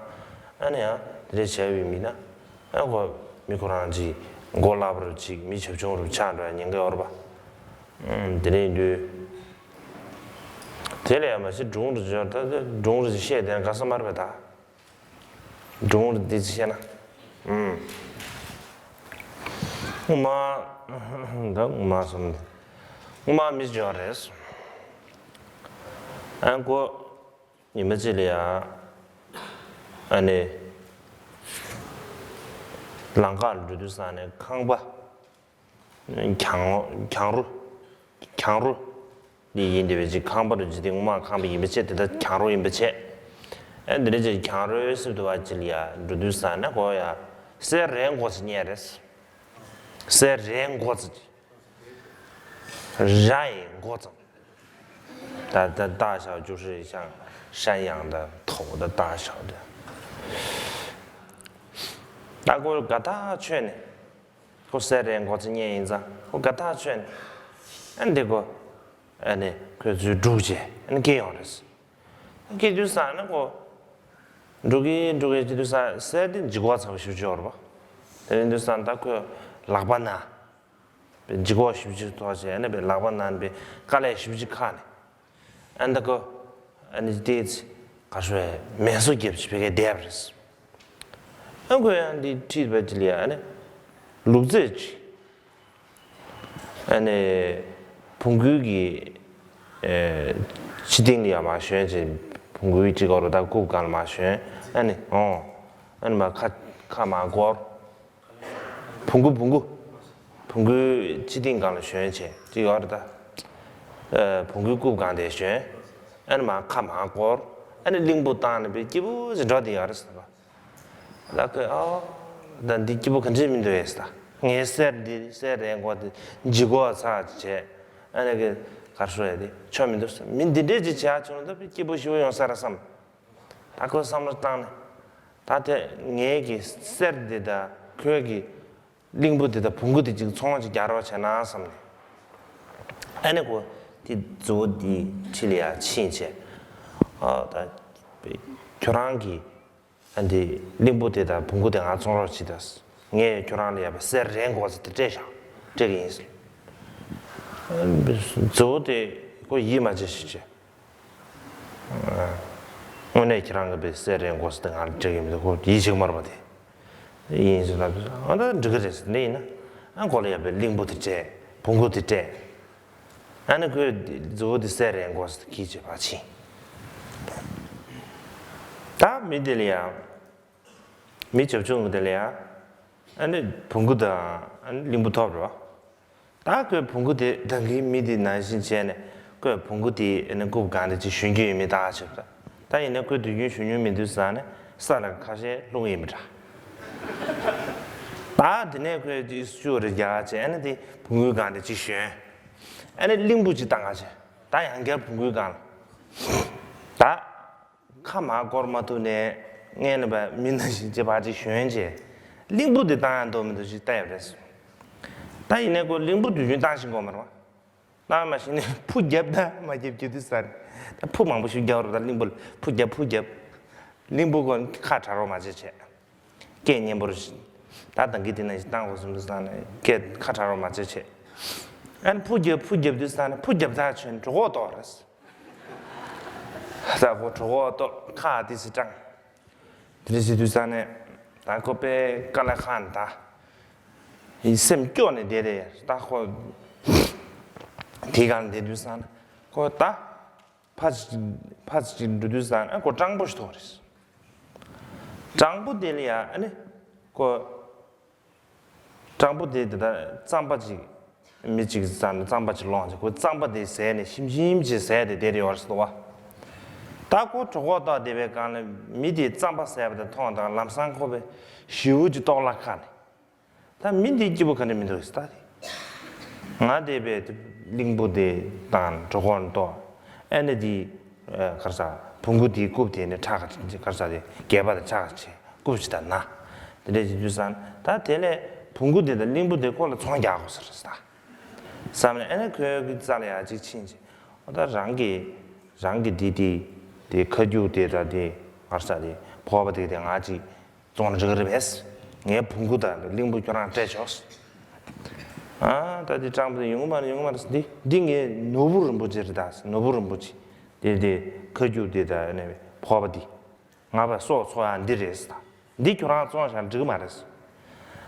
ཨ་ནི་ཡང་དེ་འདྲ་བྱས་པ་ཡིན་པ་ཡིན་ན་ཨ་ཁོ་མི་ཁོ་རང་ཅིག་ མགོ་ལག་པ་རུ་ཅིག་མི་བྱབ་ཆུང་རུ་ཆགས་འགྲོ་ཡ་ཉེན་ཁ་ཡོད་རེད་པ། ཨུམ། དེ་འདྲ་ཡིན་དུས། དེ་ལས་ཡང་མ་གཞི་སྒྲུང་རུ་འབྱོར་ད་སྒྲུང་རུ་བཤད་དེ་དགའ་ས་མ་རེད་པས་ད། སྒྲུང་རུ་འདི་ཅི་བཤད་ན། ཨུམ། སྔོན་མ། ད་སྔོན་མ་སོང་། སྔོན་མ་མི་འབྱོར་རེད། ཨ་ཁོ། ཉི་མ་གཅིག་ལ་ཡ། ཨ་ནི། ལམ་ཁར་འགྲོ་དུས་ས་ནས་ཁང་པ། གྱང་གྱང་རོ། གྱང་རོ། འདི་ཡིན་དེ་བས་ཅིག་ཁང་པ་རུ་ཇི་སྟེང་དམག་ཁང་པ་ཡིན་པ་བྱས་དེ་ལྟར་གྱང་རོ་ཡིན་པ་བྱས། ཨ་འདི་འདྲ་ཅིག་གྱང་རོའི་གསེབ་ཏུ་བ་ཅི་ལ་ཡ་འགྲོ་དུས་ས་ནས་ཁོ་ཡ། གསེར་རས་མགོ་ཙམ་རྙེད་རེད། གསེར་རས་མགོ་ཙམ། ར་ཡི་མགོ་ཙམ། ད་ད་ད་ཞའོ་ཅུ་ཧྲི་ཤང་ཧྲན་ཡང་ད་ཐོ་ད་ད་ཞའོ་ད། ད་ཁོ་དགའ་ཐག་ཆོད་ནས། ཁོ་གསེར་རས་མགོ་ཙམ་རྙེད་ཡིན་ཙང་ཁོ་དགའ་ཐག་ཆོད་ནས། ཨ་འདི་ཁོ། ཨ་ནི་ཁོས་ཚུར་སྒྲུག་བྱས་ཨ་ནི་སྐྱེལ་ཡོང་རེད། སྐྱེལ་དུས་ས་ནས་ཁོ། འགྲོ་གི་འགྲོ་གི་སྐྱེལ་དུས་ས་གསེར་དེ་ལྗིད་ཁོག་ཚ་པོ་ཞེ་པོ་ཅིག་ཡོད་རེད་པ། དེ་ཡིན་དུས་ས་ད་ཁོས་ལག་པ་ན། པའི་ལྗིད་ཁོག་ཞེ་པོ་ཅིག་ཐོགས་བྱས་ཨ་ནི་པའི་ལག་པ་ན་པའི་དཀའ་ལས་ཞེ་པོ་ཅིག་ཁག་ནས། ཨ་ནི་ད་ཁོ། ཨ་ནི་དེ་ཚེ་ག་ཤོད་མལ་གསོ་རྒྱབ་ཅིག་བེད་ཀའི་བསྡད་པ་རེད། ཨ་ཁོས་ཡང་འདི་ཁྲིད་པ་ཅི་ལ་ཡ་ཨ་ནི། ལུག་རྫི་ཅིག་ཨ་ནི། བོང་གུ་གི། ཨེ། ཕྱི་སྟེང་ལ་ཡ་མར་ཞོན་བྱས། བོང་གུའི་ཅིག་འོ་རུ་ད་རྐུབ་སྒང་ལ་མར་ཞོན། ཨ་ནི་འོ། ཨ་ནི་མར་ཁ་ཁ་མར་སྐོར། བོང་གུ་བོང་གུ། བོང་གུའི་ཕྱི་སྟེང་སྒང་ལ་ཞོན་བྱས་ཅིག་འོ་རུ་ད། ཨེ། བོང་གུའི་རྐུབ་སྒང་དེ་ཞོན། ཨ་ནི་མར་ཁ་མར་སྐོར། ཨ་ནི་གླིང་བུ་བཏང་ནས་པའི་སྐྱིད་པོ་ཞིག་འགྲོ་དེ་ཡོད་རེད་ཟེར་བ། ད་ཁོས་ཨོ། ད་འདི་སྐྱིད་པོ་ག་འདྲས་མི་འདུག་ཨེ་ཟེར། ངའི་གསེར་འདི་གསེར་རས་མགོ་དེ་ལྗིད་ཁོག་ཚ་བྱས། ཨ་ནི་གི་གར་སོ་ཡ་དེ་ཆོ་མི་འདུག་ཟེར། མི་འདི་འདྲས་ཅིག་བྱས་བྱུང་ན་ད་སྐྱིད་པོ་ཞེ་པོ་ཡོང་ས་རེད་བསམ། ད་ཁོས་བསམ་བློ་བཏང་ནས། ད་དེ་ངའི་གི་གསེར་འདི་དང་ཁོའི་གི་གླིང་བུ་འདི་དང་བོང་གུ་འདི་ཅིག་ཚོང་ཅིག་རྒྱག་རོགས་བྱས་ན་བསམ་ནས། ཨ་ནི་ཁོ་དེ་མཛོ་འདི་ཁྲིད་ལ་ཡ་ཕྱིན་བྱས། ཨ་ད་ཁྱོད་རང་གི་ཨ་འདི་གླིང་བུ་དེ་དང་བོང་གུ་དེ་ང་ཚོང་རོགས་བྱེད་དང་། ངས་ཁྱོད་རང་ལ་ཡ་པའི་གསེར་རས་མགོ་ཚོ་དེ་སྤྲད་བཞག་སྤྲད་གི་ཡིན་ཟེར། མཛོ་དེ་ཁོ་ཡིད་མ་ཆེས་ཤིག་བྱས། དངོས་གནས་ཁྱེད་རང་གི་པའི་གསེར་རས་མགོ་ཚོ་དེ་ང་ལ་སྤྲད་གི་མི་འདུག་ཁོ་ཡིད་ཆེས་མ་རེད་པ་དེ། ཡིན་ཟེར་ལབ་དུས་ཨ་ད་འགྲིག་གི་རེད་ཟེར། འདི་ཡིན་ན་ཨ་ཁོ་ལ་ཡ་པའི་གླིང་བུ་དེ་སྤྲད། བོང་གུ་དེ་སྤྲད། ཨ་ནི་ཁོས་མཛོ་དེ་གསེར་རས་མགོ་ཟེར་གྱིས་བྱེད་པ་ཕྱིན། ད་མི་དེ་ལ་ཡང་། མི་བྱབ་ཆུང་གི་དེ་ལ་ཡང་། ཨ་ནི་བོང་གུ་དང་ཨ་ནི་གླིང་བུ་ཐོབ་རོ། ད་ཁོས་བོང་གུ་དེ་ད་གིན་མི་དེ་ནང་བཞིན་བྱས་ནས་ཁོས་བོང་གུ་དེ་ཨ་ནི་རྐུབ་སྒང་དེ་ཅིག་ཞོན་རྒྱུ་ཡོད་མེད་བལྟ་བྱེད་པ། ད་ཡིན་ན་ཁོས་དུས་རྒྱུན་ཞོན་མྱོང་མེད་དུས་ཙང་ནས་ས་ལ་ཁ་ཤས་ལྷུང་ཡིན་པ་འདྲ། ད་དེ་ནས་ཁོས་ཅིག་ཤུ་རེ་རྒྱག་བྱས་ཨ་ནི་དེ་བོང་གུའི་སྒང་དེ་ཅིག་ཞོན། ཨ་ནི་གླིང་བུ་ཅིག་བཏང་ག་བྱས། ད་ཡང་བསྐྱར་བོང་གུའི་སྒང་ལ། ད་ཁ་མར་སྐོར་མ་ཐུབ་ནས་སྔན་ནས་པ་མི་ནང་བཞིན་ཅིག་ཕར་ཅིག་ཞོན་བྱས། གླིང་བུ་དེ་བཏང་ཡང་འདོད་མི་འདུག་ཅིག་བལྟ་ཡོད་རེད། ད་ཡིན་ནའི་ཁོ་གླིང་བུ་དུས་རྒྱུན་བཏང་བཞིན་གོ་མ་རེད་པ། ད་མ་གཞི་ནས་ཕུ་བརྒྱབ་ད་མ་བརྒྱབ་རྒྱུ་དུས་ས་རེད། ད་ཕུ་མང་པོ་ཞིག་བརྒྱབ་རོགས། ད་གླིང་བུ་ལ་ཕུ་བརྒྱབ་ཕུ་བརྒྱབ། གླིང་བུ་ཁོ་ཁ་གྲག་རོགས་མ་བྱེད་བྱས། སྐད་སྙན་པོ་རུ་ཞིག་ད་ད་གིན་དེ་ནང་བཞིན་བཏང་དགོས་བསམ་དུས་ས་ནས་སྐད་ཁ་གྲག་རོགས་མ་བྱེད་བྱས། ཨ་ནི་ཕུ་བརྒྱབ་ཕུ་བརྒྱབ་དུས་ས་ནས་ཕུ་བརྒྱབ་ད་ཆོད་ནས་གྲོད་ཁོག་ལྟོགས་རེད། ད་ཁོ་གྲོད་ཁོག་ལྟོགས་ཁ་ཏི་སི་སྐྲངས། དེ་འདྲ་བྱེད་དུས་ས་ནས་ད་ཁོ་པའི་དཀའ་ལས་ཁག་ནས་ད། ཡིད་སེམས་སྐྱོ་ནས་བསྡད་རེད་ད་ཁོ། དེའི་སྒང་ལ་བསྡད་དུས་ས་ནས་ཁོ་ད། ཕར་ཕར་ཅིག་འགྲོ་དུས་ས་ནས་ཁོ་སྤྲང་པོ་ཞིག་མཐོང་རེད། སྤྲང་པོ་དེ་ལ་ཡ་ཨ་ནི་ཁོ། སྤྲང་པོ་དེ་དེ་ལྟར་རྩམ་པ་ཅིག་མི་གཅིག་ཟ་ནས་རྩམ་པ་ཅིག་སློང་བྱས་ཁོས་རྩམ་པ་དེ་ཟས་ནས་ཞིམ་ཞིམ་ཅིག་ཟས་ཏེ་བསྡད་ཡོད་རེད་ཟེར་བ། ད་ཁོ་གྲོད་ཁོག་ལྟོགས་བསྡད་པའི་སྒང་ལ་མི་དེས་རྩམ་པ་ཟས་པ་དེ་མཐོང་དང་ལམ་སང་ཁོ་པའི་ཞེ་པོ་ཅིག་ལྟོགས་ལ་ཁ་ནས། ད་མི་འདི་སྐྱིད་པོ་ག་འདྲ་མི་འདུག་ཟེར་ད་དེ། ང་བསྡད་པའི་གླིང་བུ་དེ་དང་གྲོད་ཁོག་ལྟོགས། ཨ་ནི་དེ། གར་ས། བོང་གུ་དེའི་རྐུབ་དེ་ནི་ཁྲག་ག་གར་ས་དེ་སྒལ་པ་དེ་ཁྲག་ག་ཆེ་རྐུབ་ཅིག་དང་ན། དེ་འདྲས་ཅིག་དུས་ས་ད་དེ་ལས་བོང་གུ་དེ་དང་གླིང་བུ་དེ་ཁོ་ལ་ཚོང་རྒྱག་དགོས་ཟེར་ཟེར་ད། བསམ་ནས་ཨ་ནི་ཁོའི་གི་རྩ་ལ་ཡ་གཅིག་ཕྱིན་ཅིག་ཨོ་ད་རང་གི་རང་གི་དེ་དེ་དེ་ཁ་རྒྱུག་དེ་ད་དེ་གར་ས་དེ་ཕོར་པ་དེ་དེ་ང་གཅིག་བཙོང་ན་འགྲིག་གི་རེད་པས། ངའི་བོང་གུ་དང་གླིང་བུ་ཁྱོད་རང་སྤྲད་ཆོག་ཨ་ད་འདི་སྤྲང་པོ་དེ་ཡོང་གི་མ་རེད། ཡོང་གི་མ་རེད། འདི་འདི་ངའི་ནོར་བུ་རིན་པོ་ཆེ་རེད་ད། ནོར་བུ་རིན་པོ་ཆེ་དེ་དེ་ཁ་རྒྱུག་དེ་ད་ནས་ཕོར་པ་དེ་ང་བ་སྲོག་འཚོ་ཡག་འདི་རེད་ད། འདི་ཁྱོད་རང་བཙོང་བཞག་འགྲིག་གི་མ་རེད།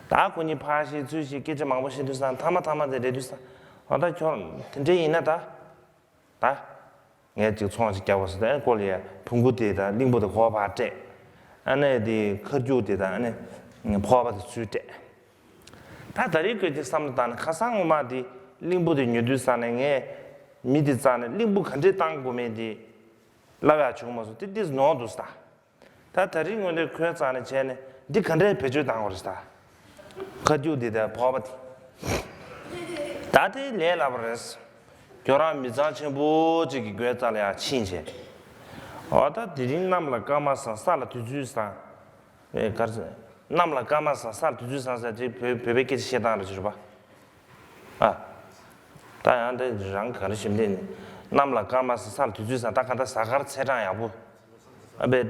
ད་ཁོ་གཉིས་ཕར་བཤད་ཚུར་བཤད་སྐད་ཆ་མང་པོ་བཤད་དུས་ཙང་མཐའ་མ་མཐའ་མ་དེ་རེད་དུས་ཙང་། འོ་ད་ཁྱོད་དེ་འདྲ་ཡིན་ན་ད། ད། ངས་ཅིག་ཚོང་ཅིག་རྒྱག་པ་སོ་ད་ཨེ་ཀོ་ལི་ཡ་བོང་གུ་དེ་དང་གླིང་བུ་དེ་གོ་བ་སྤྲད། ཨ་ནི་དེ་ཁ་རྒྱུག་དེ་དང་ཨ་ནི་ཕོར་པ་དེ་ཚུར་སྤྲད། ད་ད་རེས་ཁོས་ཅིག་བསམ་བློ་བཏང་ནས་ཁ་སང་ངོ་མ་དེ་གླིང་བུ་དེ་ཉོ་དུས་ཙང་ནས་ངས་མི་དེ་རྩ་ནས་གླིང་བུ་ག་འདྲས་བཏང་དགོས་མིན་དེ་ལབ་ཡག་བྱུང་མ་སོང་། དེ་དེ་ནོར་འདུག་ས། ད་ད་རེས་དངོས་གནས་ཁོའི་རྩ་ནས་བྱས་ནས་འདི་ག་འདྲས་བེད་སྤྱོད་བཏང་དགོས་རེད་ད། ཁ་རྒྱུག་འདི་དང་ཕོར་པ་དེ། ད་དེ་ལས་སླ་པོ་རེད། ཁྱོད་རང་མི་ཚང་ཆེན་པོ་གཅིག་གི་སྒོའི་རྩ་ལ་ཡར་ཕྱིན་བྱས། འོ་ད་དེ་རིང་གནམ་ལ་སྐར་མ་བཟང་ས་ལ་དུས་ཚོད་བཟང་། ཨེ་གར་ཟེར། གནམ་ལ་སྐར་མ་བཟང་ས་ལ་དུས་ཚོད་བཟང་ཟེར་དེ་བོད་བོད་པའི་སྐད་ཆ་བཤད་སྟངས་རེད་ཅེས་རེད་པ། ཨ། ད་ཡང་དེ་རང་ག་རེ་ཞིམ་ལས་ནི། གནམ་ལ་སྐར་མ་བཟང་ས་ལ་དུས་ཚོད་བཟང་། ད་ག་ད་གཟའ་སྐར་ཚེས་གྲངས་ཡག་པོ། ཨ་བས་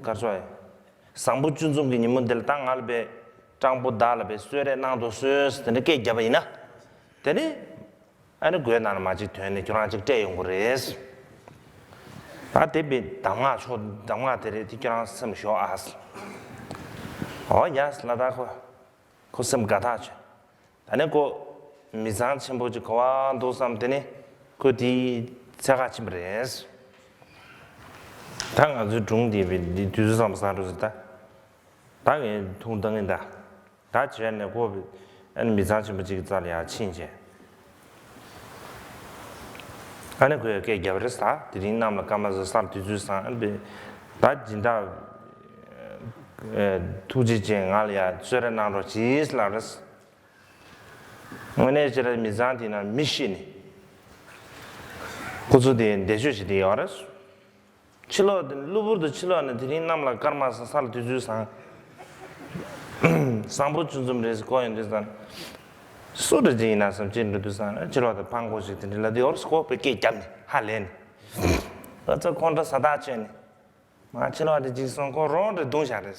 གར་ཚོ་ཨེ། བཟང་པོ་བཅུ་འཛོམས་ཀྱི་ཉིན་མོ་འདི་ལ་ད་ང་ལ་བས་སྤྲང་པོ་བདག་ལ་བས་གསོལ་རས་གནང་དོ་གསོལ་ཟེར་དེ་འདྲ་སྐད་བརྒྱབ་པ་ཡིན་ན། དེ་ནི། ཨ་ནི་སྒོའི་ནང་ལ་མ་གཅིག་ཐོན་ནས་ཁྱོད་རང་གཅིག་སྤྲད་ཡོང་གི་རེད། ད་དེ་བས་གདམས་ངག་ཆོག་གདམས་ངག་དེ་རེད་དེ་ཁྱོད་རང་སེམས་ཞོག་ཨ་ཟེར། འོ་ཡ་ཟེར་ལ་ད་ཁོ། ཁོ་སེམས་དགའ་ཐག་ཆོད། ད་ནི་ཁོ་མི་ཚང་ཆེན་པོ་ཅིག་གོ་བ་འདུག་བསམ། དེ་ནི་ཁོ་དེའི་འཚོལ་ག་ཕྱིན་པ་རེད། ད་ང་ཚོའི་སྒྲུང་འདི་བས་འདི་དུས་ཚོད་བཟང་པོ་བཟང་འགྲོ་ཟེར་ད། ད་ངས་ཐུང་བཏང་གིན་ད། ད་བྱས་ནས་ཁོ་ཨ་ནི་མི་ཚང་ཆེན་པོ་གཅིག་གི་རྩ་ལ་ཡར་ཕྱིན་བྱས། ཨ་ནི་ཁོས་སྐད་བརྒྱབ་རེད་ཟེར། དེ་རིང་གནམ་ལ་སྐར་མ་བཟང་ས་ལ་དུས་ཚོད་བཟང་། ཨ་ནི་ད་སྦྱིན་བདག་ཨེ་ཐུགས་རྗེ་ཆེ། ང་ལ་ཡར་གསོལ་རས་གནང་རོགས་གྱིས་ལབ་རེད། དངོས་གནས་བྱས་ན་མི་ཚང་དེ་ན་མི་ཤི་ནས་ཁོ་ཚོ་དེ་འདས་མཆོད་བྱེད་དེ་ཡོད་རེད། ཕྱི་ལོགས་དེ་གློ་བུར་དུ་ཕྱི་ལོགས་ནས་དེ་རིང་གནམ་ལ་སྐར་མ་བཟང་ས་ལ་དུས་ཚོད་བཟང་། བཟང་པོ་བཅུ་འཛོམས་རེད་ཟེར་གོ་ཡོང་དུས་ཙང་། སུ་འདྲ་ཅིག་ཡིན་ན་བསམ་ཅིག་འགྲོ་དུས་ཙང་ཕྱི་ལོགས་དེ་ཕང་གོ་ཞིག་དེ་འདྲ་ལ་དེ་ཡོད་རེད་ཟེར་ཁོ་པའི་སྐད་བརྒྱབ་ནས་ཧ་ལས་ནས། ཨ་ཙི་ཁོང་ཁྲོ་ཟ་ཐག་ཆོད་ནས། ང་ཕྱི་ལོགས་དེ་ཅིག་སོང་ཁོ་རོང་དེ་བརྡུངས་བཞག་རེད།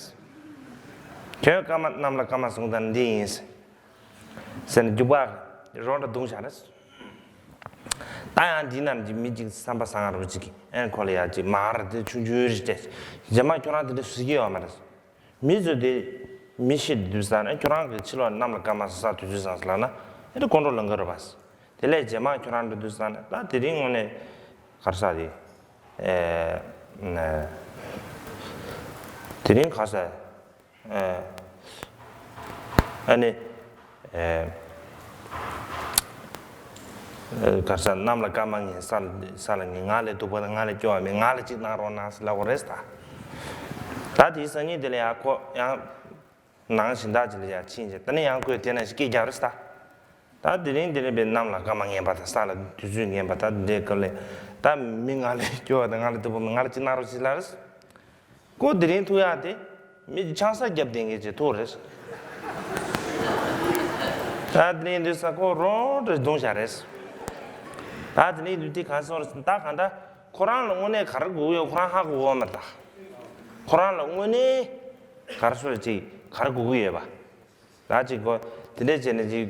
ཁྱོད་སྐར་མ་གནམ་ལ་སྐར་མ་བཟང་ད་འདི་ཡིན་ཟེར་ནས་རྒྱུག་པ་རོང་དེ་བརྡུངས་བཞག་རེད། ད་ཡང་འདི་ནང་གི་མི་གཅིག་བསམ་པ་བཟང་རུ་གཅིག་གིས་ཨེ་ཁོ་ལ་ཡ་གཅིག་མར་དེ་ཆུང་ཆུང་རེ་སྤྲད། རྗེས་མ་ཁྱོད་རང་དེ་འདྲ་བཟོ་གི་ཡོད་མ་རེད། མི་ཚོས་དེ་མི་ཤི་དུས་ཙང་ནས་ཁྱོད་རང་གི་ཕྱི་ལོགས་གནམ་ལ་སྐར་མ་བཟང་ས་དུས་ཚོད་བཟང་ས་ལབ་ན་ཨེ་དེ་ཁོང་ཁྲོ་ལངས་གི་རེད་པ། དེ་ལས་རྗེས་མ་ཁྱོད་རང་འགྲོ་དུས་ཙང་ནས་ད་དེ་རིང་དངོས་གནས་གར་ས་དེ་ཨེ་དེ་རིང་གར་ས། ཨ་ནི། གར་ས་གནམ་ལ་སྐར་མ་ངན་ས་ལ་ས་ལ་ངན། ང་ལས་སྡུག་པ་དང་ང་ལས་སྐྱོ་བ་མེད། ང་ལ་གཅིག་གནང་རོགས་གནང་ཟེར་ལབ་དགོས་རེད་ད། ད་དེའི་སང་ཉིན་དེ་ལ་ཡང་ཁོ་ཡང་ནང་སྦྱིན་བདག་ཅིག་ལ་ཡང་ཕྱིན་བྱས་ད་ནི་ཡང་ཁོས་དེ་ནང་བཞིན་སྐད་རྒྱག་རེད་ད། ད་དེ་རིང་དེ་རིང་བའི་གནམ་ལ་སྐར་མ་ངན་པ་དང་ས་ལ་དུས་ཚོད་ངན་པ་ད་འདྲའི་སྐབས་ལ་ད་མི་ང་ལས་སྐྱོ་བ་དང་ང་ལས་སྡུག་པ་མེད། ང་ལ་གཅིག་གནང་རོགས་ཟེར་ལབ་རེད། ཁོ་དེ་རིང་ཐུག་ཡག་དེ་མི་ཆང་ས་བརྒྱབ་བསྡད་མཁན་ཅིག་ཐུག་རེད། ད་དེ་རིང་དུས་ས་ཁོ་རོང་དུ་བརྡུངས་བཞག་རེད། ད་དེ་རིང་དུས་དེ་གང་སོང་རེད་ད་གང་ལྟར་ཁོ་རང་ལ་དངོས་གནས་ག་རེ་དགོས་ཀྱི་ཡོད་ཁོ་རང་ཧ་གོ་གི་མ་རེད་ད། ཁོ་རང་ལ་དངོས་གནས་ག་རེ་ཟེར་ཅིག་ག་རེ་དགོས་ཀྱི་ཡོད་པ། ད་ཅིག་གོ། དེ་འདྲས་བྱས་ནས་ཅིག་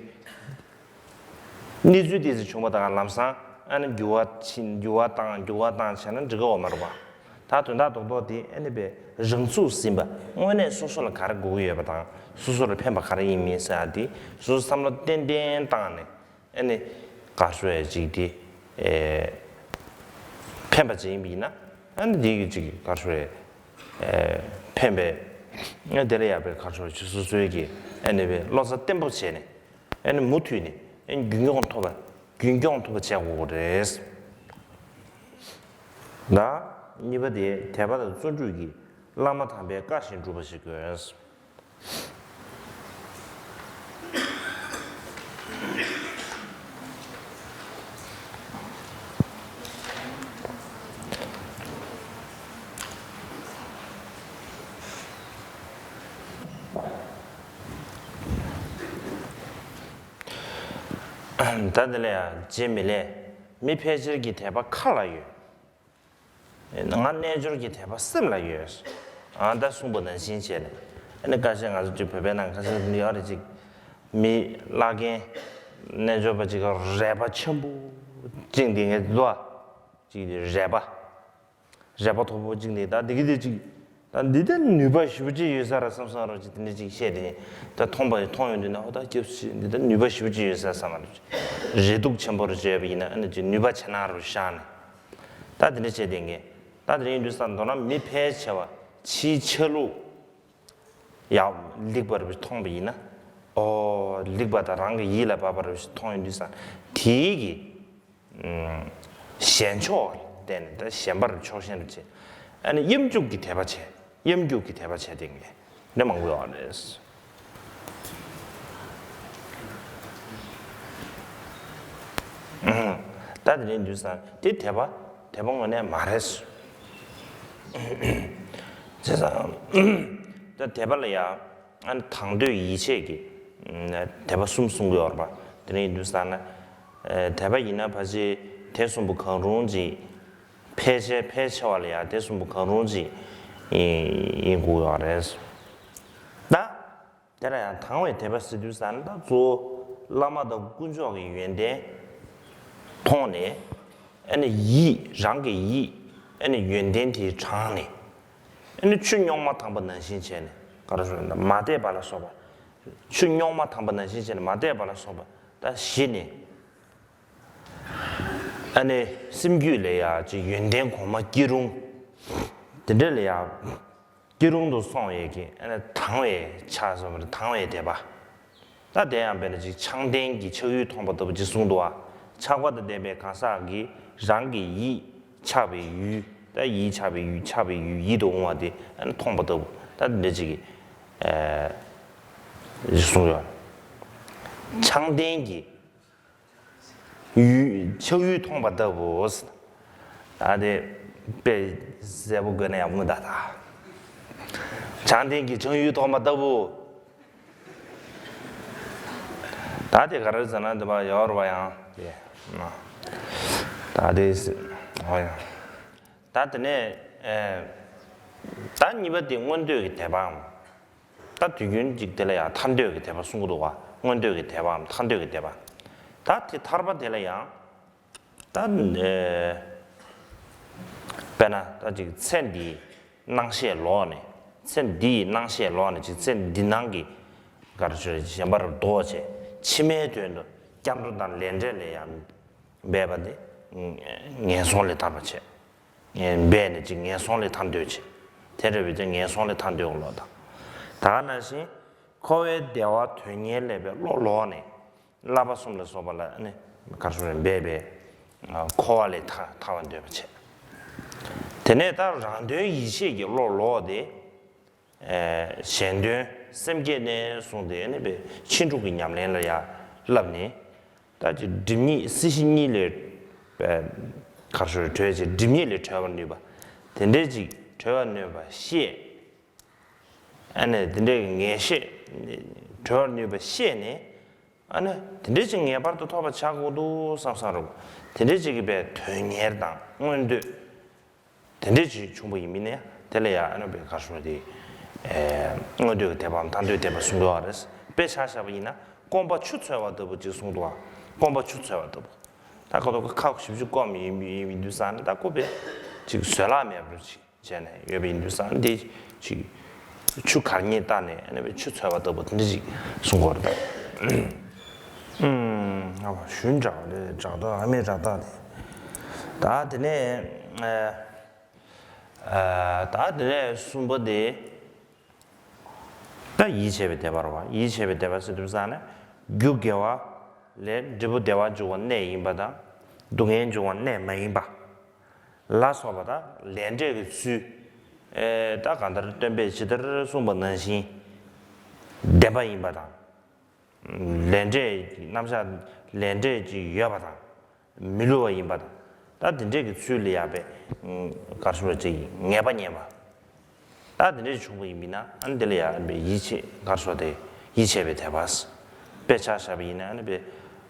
གནས་ཚུལ་དེ་ཚོ་བྱུང་བ་དང་ལམ་སང་ཨ་ནི་འགྱུར་བ་ཕྱིན་འགྱུར་བ་བཏང་འགྱུར་བ་བཏང་བྱས་ན་འགྲིག་གི་ཡོད་མ་རེད་པ། ད་དོན་དག་རྡོག་རྡོག་དེ་ཨ་ནི་པའི་རང་ཚུགས་ཟིན་པ་དངོས་གནས་སོ་སོ་ལ་ག་རེ་དགོས་ཀྱི་ཡོད་པ་དང་སོ་སོ་ལ་ཕན་པ་ག་རེ་ཡིན་མིན་ཟེར་ཡ་དེ་སོ་སོ་བསམ་བློ་ཏན་ཏན་བཏང་ནས། ཨ་ནི་ག་རེ་ཟེར་ཅིག་དེ་ཨེ་ཕན་པ་ཅིག་ཡིན་པ་ཡིན་ན་ཨ་ནི་དེ་གི་ཅིག་ག་རེ་ཟེར་ཨེ་ཕན་པའི་ཨ་དེ་ལ་ཡག་པའི་ག་རེ་ཟེར་ཅིག་སོ་སོའི་གི་ཨ་ནི་བའི་བློ་རྩ་བརྟན་པོ་བྱས་ནས་ཨ་ནི་མུ་མཐུད་ནས་ཨ་ནི་རྒྱུན་འཁྱོངས་ཐུབ་པ་རྒྱུན་འཁྱོངས་ཐུབ་པ་བྱེད་དགོས་རེད། ད་གཉིས་པ་དེ་དད་པ་དང་བརྩོན་འགྲུས་ཀྱིས་བླ་མ་དམ་པའི་བཀའ་བཞིན་སྒྲུབ་པ་ཞིག་དགོས། ད་འདི་ལ་ཡང་རྗེ་མི་ལས་མི་ཕལ་ཆེར་གྱི་དད་པ་ཁ་ལ་ཡོད། ང་རྣལ་འབྱོར་གྱི་དད་པ་སེམས་ལ་ཡོད། ཨ་ད་གསུངས་པ་ནང་བཞིན་བྱས་ནས་ཨ་ནི་ཁ་ཤས་ང་ཚོ་ཅིག་བོད་པའི་ནང་ཁ་ཤས་ཡོད་རེད་ཅིག་མི་བླ་རྒན་ རྣལ་འབྱོར་པ་ཅིག་ག་རལ་པ་ཆེན་པོ་བཅིངས་ཏེ་ངས་འདུག་ཨ། ཅིག་རལ་པ། རལ་པ་མཐོ་པོ་བཅིངས་ཏེ་ད་འདི་གི་དེ་ཅིག་ད་འདི་ལྟར་ནུས་པ་ཞེ་པོ་ཅིག་ཡོད་ས་རེད་བསམ་བསམ་རོགས་ཅིག་དེ་འདྲ་ཅིག་བཤད་དེ་ད་མཐོང་པ་མཐོང་ཡོང་དུས་ན་ཨོ་ད་སྐྱབས་སུ་མཆི། འདི་ལྟར་ནུས་པ་ཞེ་པོ་ཅིག་ཡོད་ས་བསམ་རོགས་ཅིག་རེ་སྡུག་ཆེན་པོ་རུ་བྱས་པ་ཡིན་ན་ཨ་ནི་ཅིག་ནུས་པ་ཆེ་ན་རུ་བཞག་ནས་ད་དེ་འདྲ་བྱས་དེ་ངས་ད་དེ་རིང་དུས་ས་མདོར་ན་མི་ཕལ་ཆེ་བ་ཕྱིའི་ཆ་ལུགས། ཡང་ལེགས་པར་མཐོང་བ་ཡིན་ན། ཨོ་ལེགས་པ་དང་རང་གི་ཡིད་ལ་འབབ་པར་མཐོང་ཡོང་དུས་ཙང་དེའི་གི་ཞན་ཕྱོགས་བསྟན་ནས་ད་ཞན་པར་ཕྱོགས་ཞེན་རུ་བྱེད། ཨ་ནི་གཡམ་རྒྱུག་གི་དད་པ་བྱས། གཡམ་རྒྱུག་གི་དད་པ་བྱས་ཏེ་ངས་འདི་མང་པོ་ཡོད་རེད། ད་དེ་ནས་དུས་ཙང་དེ་དད་པ་དད་པ་དངོས་གནས་མ་རེད། བྱས་ཙང་ད་དད་པ་ལ་ཡང་། ཨ་ནི་དང་འདོད་ཡིད་ཆེས་ཀྱི་དད་པ་གསུམ་གསུང་གི་ཡོད་རེད་པ། དེ་ནས་ཡིན་དུས་ཙང་ན། དད་པ་ཡིན་ན་ཕལ་ཆེར་དེ་གསུམ་པོ་གང་རུང་ཅིག་ཕལ་ཆེར་ཕལ་ཆེ་བ་ལ་ཡང་དེ་གསུམ་པོ་གང་རུང་ཅིག་ཡིན་དགོས་ཡོད་རེད། ད་དེ་ལ་ཡང་དང་བའི་དད་པ་ཟེར་དུས་ཙང་ན་ད་གཙོ་བོ་བླ་མ་དང་དཀོན་མཆོག་གི་ཡོན་ཏན་མཐོང་ནས་ཨ་ནི་ཡིད་རང་གི་ཡིད་ཨ་ནི་ཡོན་ཏན་དེ་དྲངས་ནས། ཨ་ནི་ཆུ་རྙོག་མ་དྭངས་པ་ནང་བཞིན་བྱས་ནས་ག་རེ་ཟེར་ན་མ་དད་པ་ལ་སོགས་པ། ཆུ་རྙོག་མ་དྭངས་པ་ནང་བཞིན་བྱས་ནས་མ་དད་པ་ལ་སོགས་པ་ད་ཞི་ནས། ཨ་ནི་སེམས་རྒྱུད་ལ་ཡང་ཅིག་ཡོན་ཏན་གོང་མ་སྐྱེ་རུང་། དེ་འདྲ་ལ་ཡང་སྐྱེ་རུང་དུ་སོང་བའི་གི་ཨ་ནི་དང་བའི་ཆགས་སོང་བ་དང་བའི་དད་པ། ད་དེ་ཡང་དཔེར་ན་ཅིག་ཕྱག་མདན་གྱི་ཕྱག་གཡུལ་མཐོང་བ་ལྟ་བུ་ཅིག་གསུངས་འདུག་བ། ཆགས་པ་དང་ལྡན་པའི་གང་ཟག་གིས་རང་གི་ཡིད་ཆགས་པའི་ཡུལ། ད་ཡིད་ཆགས་པའི་ཡུལ་ཆགས་པའི་ཡུལ་ཡིད་དུ་འོང་བ་དེ་ཨ་ནི་མཐོང་བ་ལྟ་བུ་ད་འདི་འདྲ་ཅིག་གི་ཨེ་གསུངས་ཡོད། ཕྱག་མདན་གྱི་ཡུལ་ཕྱག་ཡུལ་མཐོང་བ་ལྟ་བུ། ད་དེ་དཔེ་གསལ་པོ་བཀོད་ན་ཡག་པོ་མི་འདུག་ད། ཕྱག་མདན་གྱི་ཕྱག་ཡུལ་མཐོང་བ་ལྟ་བུ། ད་དེ་ག་རེ་ཟེར་ན་འདི་པ་ཡོར་བ་ཡང་དེ་ན། ད་དེ་ཨོ་ཡང་། ད་དེ་ནས་ཨེ། ད་གཉིས་པ་དེ་མངོན་འདོད་ཀྱི་དད་པའམ། ད་དུས་རྒྱུན་གཅིག་དེ་ལ་ཡང་ཐར་འདོད་ཀྱི་དད་པ་གསུང་གི་འདུག་བ། མངོན་འདོད་ཀྱི་དད་པའམ་ཐར་འདོད་ཀྱི་དད་པ། ད་དེ་ཐར་པ་དེ་ལ་ཡང་། ད་ཨེ། དཔེར་ན་ད་ཅིག་ཚེ་འདིའི་སྣང་ཤས་ལོག་ནས་ཚེ་འདིའི་སྣང་ཤས་ལོག་ནས་ཅིག་ཚེ་འདི་སྣང་གི་གར་ཆོས་གཞན་པར་ལྡོག་བྱས་ཕྱི་མའི་དོན་དུ་སྐྱབས་འགྲོ་དང་ལས་འབྲས་ལ་ཡང་འབད་པ་དེ་ངན་སོང་ལས་ཐར་པ་བྱས། འབད་ནས་ཅིག་ངན་སོང་ལས་ཐར་འདོད་བྱས། དེ་འདྲ་བའི་ཚེ་ངན་སོང་ལས་ཐར་འདོད་ཀྱི་བློ་དང་། ད་ག་ནང་བཞིན་འཁོར་བའི་བདེ་བ་དོན་གཉེར་ལས་པའི་བློ་ལོག་ནས། བསླབ་པ་གསུམ་ལ་སོགས་པ་ལ་ནི་གར་སོང་རེ་འབད་པས་འཁོར་བ་ལས་ཐར་ཐར་བར་འདོད་པ་བྱེད། དེ་ནས་ད་རང་དོན་ཡིད་བྱེད་ཀྱི་བློ་ལོག་སྟེ། གཞན་དོན་སེམས་བསྐྱེད་ནས་བཟུང་སྟེ་ནི་པའི་ཕྱིན་དྲུག་གི་ཉམས་ལེན་ལ་ཡང་བསླབ་ནས། ད་ཅི་སྒྲིབ་གཉིས་སྲིད་ཞི་གཉིས་ལས་གར་སོང་རེ་གྲོལ་བྱེད་སྒྲིབ་གཉིས་ལས་གྲོལ་བར་ནུས་པ། དེ་འདྲའི་ཅིག་གྲོལ་བར་ནུས་པ་ཤེས། ཨ་ནི་དེ་འདྲའི་ངེས་ཤེས་གྲོལ་བར་ནུས་པ་ཤེས་ནས། ཨ་ནི་དེ་འདྲའི་ཅིག་ངེས་པར་དུ་ཐོབ་པ་བྱ་དགོས་འདུག་བསམ་བསམ་རུང་། དེ་འདྲའི་ཅིག་གི་པའི་དོན་གཉེར་དང་མངོན་འདོད། དེ་འདྲའི་ཅིག་བྱུང་བ་ཡིན་མིན་ནས་དེ་ལ་ཡང་ཨ་ནི་པའི་གར་སོང་དེ། མངོན་འདོད་ཀྱི་དད་པའམ་ཐར་འདོད་དད་པ་གསུང་གི་ཡོད་རེད། དཔེ་ཆ་བཞག་པ་ཡིན་ན་སྐོམ་པ་ཆུ་འཚོལ་བ་ལྟ་བུ་ཅིག་གསུང་འདུག་བ། སྐོམ་པ་ཆུ་འཚོལ་བ་ལྟ་བུ། ད་ཁ་ཐོག་ཁ་ཞིབ་ཞིབ་སྐོམ་ཡིན་ཡིན་ཡིན་དུས་ཙང་ནས་ད་ཁོ་པའི་ཅིག་བཟོད་གླགས་མེད་པར་ཅིག་བྱས་ནས་ཡོད་པ་ཡིན་དུས་ཙང་འདི་ཅིག་ཆུ་གར་ཉེ་བཏང་ནས་ཨ་ནི་ཆུ་འཚོལ་བ་ལྟ་བུ་དེ་འདྲ་ཅིག་གསུང་གི་ཡོད་རེད་ད། ཨུམ། ཨ་བ་ཞུན་དྲག་ལས་དྲག་ད་ཨ་མེ་དྲག་ད་དེ། ད་དེ་ནས་ཨ་ད་དེ་ནས་གསུམ་པ་དེ། ད་ཡིད་ཆེས་པའི་དད་པ་རེད་བ། ཡིད་ཆེས་པའི་དད་པ་ཟེར་དུས་ཙང་ནས་རྒྱུ་དགེ་བ་ལས་འབྲས་བུ་བདེ་བ་འབྱུང་བ་གནད་ཡིན་པ་དང་། སྡུག་བསྔལ་འབྱུང་བ་གནད་མ་ཡིན་པ་ལ་སོགས་པ་དང་ལས་འབྲས་ཀྱི་ཚུལ། ཨེ་ད་གང་ལྟར་སྟོན་པས་ཇི་ལྟར་གསུངས་པ་ནང་བཞིན་བདེན་པ་ཡིན་པ་དང་། ལས་འབྲས་རྣམ་གཞག་ལས་འབྲས་ཅིག་ཡོད་པ་དང་། མི་བསླུ་བ་ཡིན་པ་དང་། ད་དེ་འདྲས་ཀྱི་ཚུལ་ལ་ཡག་པའི་གར་སོང་ཅིག་ངེས་པ་རྙེད་པ། ད་དེ་འདྲས་བྱུང་བ་ཡིན་མིན་ན་ཨ་ནི་དེ་ལ་ཡག་པའི་ཡིད་ཆེས་གར་སོང་དེ་ཡིད་ཆེས་པའི་དད་པ། དཔེ་ཆ་བཞག་པ་ཡིན་ན་ཨ་ནི་པའི་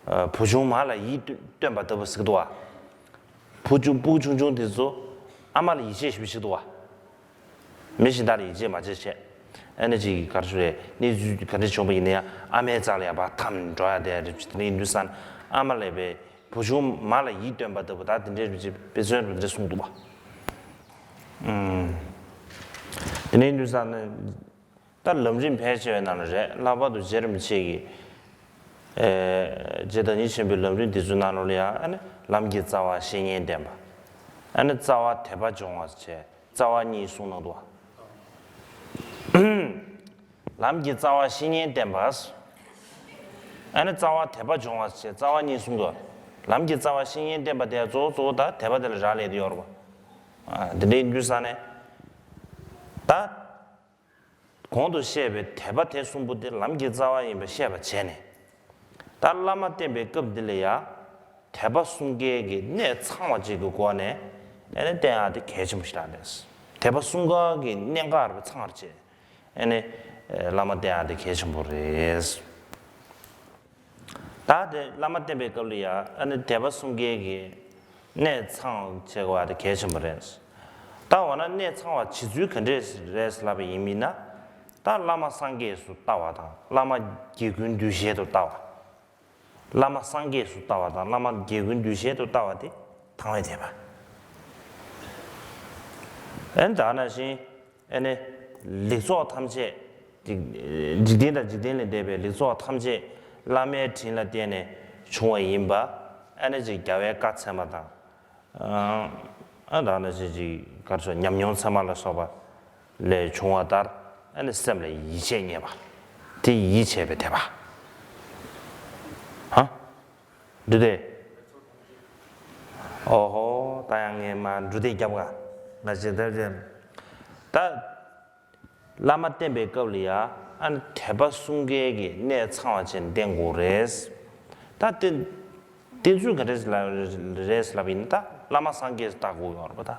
བུ་ཆུང་མ་ལ་ཡིད་རྟོན་པ་ལྟ་བུ་ཟེར་གི་འདུག་བ། བུ་ཆུང་སྤུ་གུ་ཆུང་ཆུང་དེ་ཚོ་ཨ་མ་ལ་ཡིད་ཆེས་ཞེ་པོ་ཞིག་འདུག་བ། མི་གཞན་དག་ལ་ཡིད་ཆེས་མ་བྱེད་བྱས། ཨ་ནི་ཅིག་ག་རེ་ཞུ་རེད། གནས་ཚུལ་ག་འདྲ་བྱུང་བ་ཡིན་ན་ཡང་ཨ་མའི་རྩ་ལ་ཡང་བར་འཐམ་འགྲོ་ཡ་དེ་རེད། དེ་ནས་ཡིན་དུས་ཙང་ཨ་མ་ལས་པའི་བུ་ཆུང་མ་ལ་ཡིད་རྟོན་པ་ལྟ་བུ་ད་དེ་འདྲའི་རེད་ཅེས་དཔེ་མཚོན་རེ་འདྲ་གསུངས་འདུག་བ། ཨུམ། དེ་ནས་ཡིན་དུས་ཙང་ནི་ད་ལམ་རིམ་ཕལ་ཆེ་བའི་ནང་ལ་རེད། ལྷག་པར་དུ་རྗེ་རིན་པོ་ཆེ་གིས་ཨེ་རྗེ་བདག་ཉིད་ཆེན་པོའི་ལམ་རིམ་འདི་ཚོའི་ནང་ལོགས་ལ་ཡང་ཨ་ནི་ལམ་གྱི་རྩ་བ་བཤེས་གཉེན་བསྟེན་པ། ཨ་ནི་རྩ་བ་དད་པ་སྦྱོང་བ་བྱས། རྩ་བ་གཉིས་གསུངས་གནང་འདུག་བ། ལམ་གྱི་རྩ་བ་བཤེས་གཉེན་བསྟེན་པ། ཨ་ནི་རྩ་བ་དད་པ་སྦྱོང་བ་བྱས། རྩ་བ་གཉིས་གསུངས་འདུག་བ། ལམ་གྱི་རྩ་བ་བཤེས་གཉེན་བསྟེན་པ་དེ་གཙོ་བོ་གཙོ་བོ་ད་དད་པ་དེ་ལ་རག་ལས་དེ་ཡོད་རེད་བ། ཨ་འདི་འདྲའི་དུས་ས་ནས་ད། གོང་དུ་བཤད་པའི་དད་པ་དེ་གསུམ་པོ་དེ་ལམ་གྱི་རྩ་བ་ཡིན་པ་ཤེས་པ་བྱས་ནས། ད་བླ་མ་བསྟེན་པའི་སྐབས་འདི་ལ་ཡང་དད་པ་གསུམ་ཀའི་གི་གནད་ཚང་བ་ཅིག་གི་སྒོ་ནས་ཨ་ནི་བསྟེན་ཡག་དེ་གལ་ཆེན་པོ་ཞིག་རེད། དད་པ་གསུམ་ཀ་གི་གནད་འགག་རེད་པ། ཚང་བར་བྱས་ཨ་ནི་བླ་མ་བསྟེན་ཡག་དེ་གལ་ཆེན་པོ་རེད། ད་དེ་བླ་མ་བསྟེན་པའི་སྐབས་ལ་ཡང་ཨ་ནི་དད་པ་གསུམ་ཀའི་གི་གནད་ཚང་བྱེད་དགོས་པ་དེ་གལ་ཆེན་པོ་རེད། ད་འོ་ན་གནད་ཚང་བ་བྱེད་ཚུལ་ག་འདྲས་རེད་ལབ་པ་ཡིན་མིན་ན། ད་བླ་མ་སངས་རྒྱས་སུ་ལྟ་བ་དང་བླ་མ་རྒྱལ་ཀུན་འདུས་བྱས་སུ་ལྟ་བ། བླ་མ་སངས་རྒྱས་སུ་ལྟ་བ་དང་བླ་མ་རྒྱལ་ཀུན་འདུས་བྱས་སུ་ལྟ་བ་དེ་དང་བའི་དད་པ། ཨེ་ད་ནང་བཞིན། ཨེ་ནི། ལེགས་ཚོགས་ཐམས་ཅད། འཇིག་འཇིག་རྟེན་དང་འཇིག་རྟེན་ལས་འདས་པའི་ལེགས་ཚོགས་ཐམས་ཅད་བླ་མའི་དྲིན་ལ་བརྟེན་ནས་བྱུང་བ་ཡིན་པ། ཨེ་ནི་ཅིག་རྒྱལ་བའི་བཀའ་ཚད་མ་དང་། ཨ་ད་ནི་ཅིག་ཅིག་ག་རེ་ཟེར། ཉམས་མྱོང་ཚད་མ་ལ་སོགས་པ་ལས་བྱུང་བ་ལྟར་ཨེ་ནི་སེམས་ལ་ཡིད་ཆེས་རྙེད་པ། དེ་ཡིད་ཆེས་པའི་དད་པ། ཧ། འགྲུབ་སྟེ། ཨོ་ཧོ། ད་ཡང་ངས་མ་འགྲུབ་སྟེ་རྒྱབ་ག་ང་ཞིག་ད་ཅེ། ད། བླ་མ་བསྟེན་པའི་སྐབས་ལ་ཡང་ཨ་ནི་དད་པ་གསུམ་ཀའི་གི་གནད་ཚང་བ་བྱས་ནས་བསྟེན་དགོས་རེད། ད་དེ། བསྟེན་ཚུལ་ག་འདྲས་ལ་རེད་ལབ་ཡིན་ན། ད་བླ་མ་སངས་རྒྱས་སུ་ལྟ་དགོས་ཡོད་རེད་པ། ད་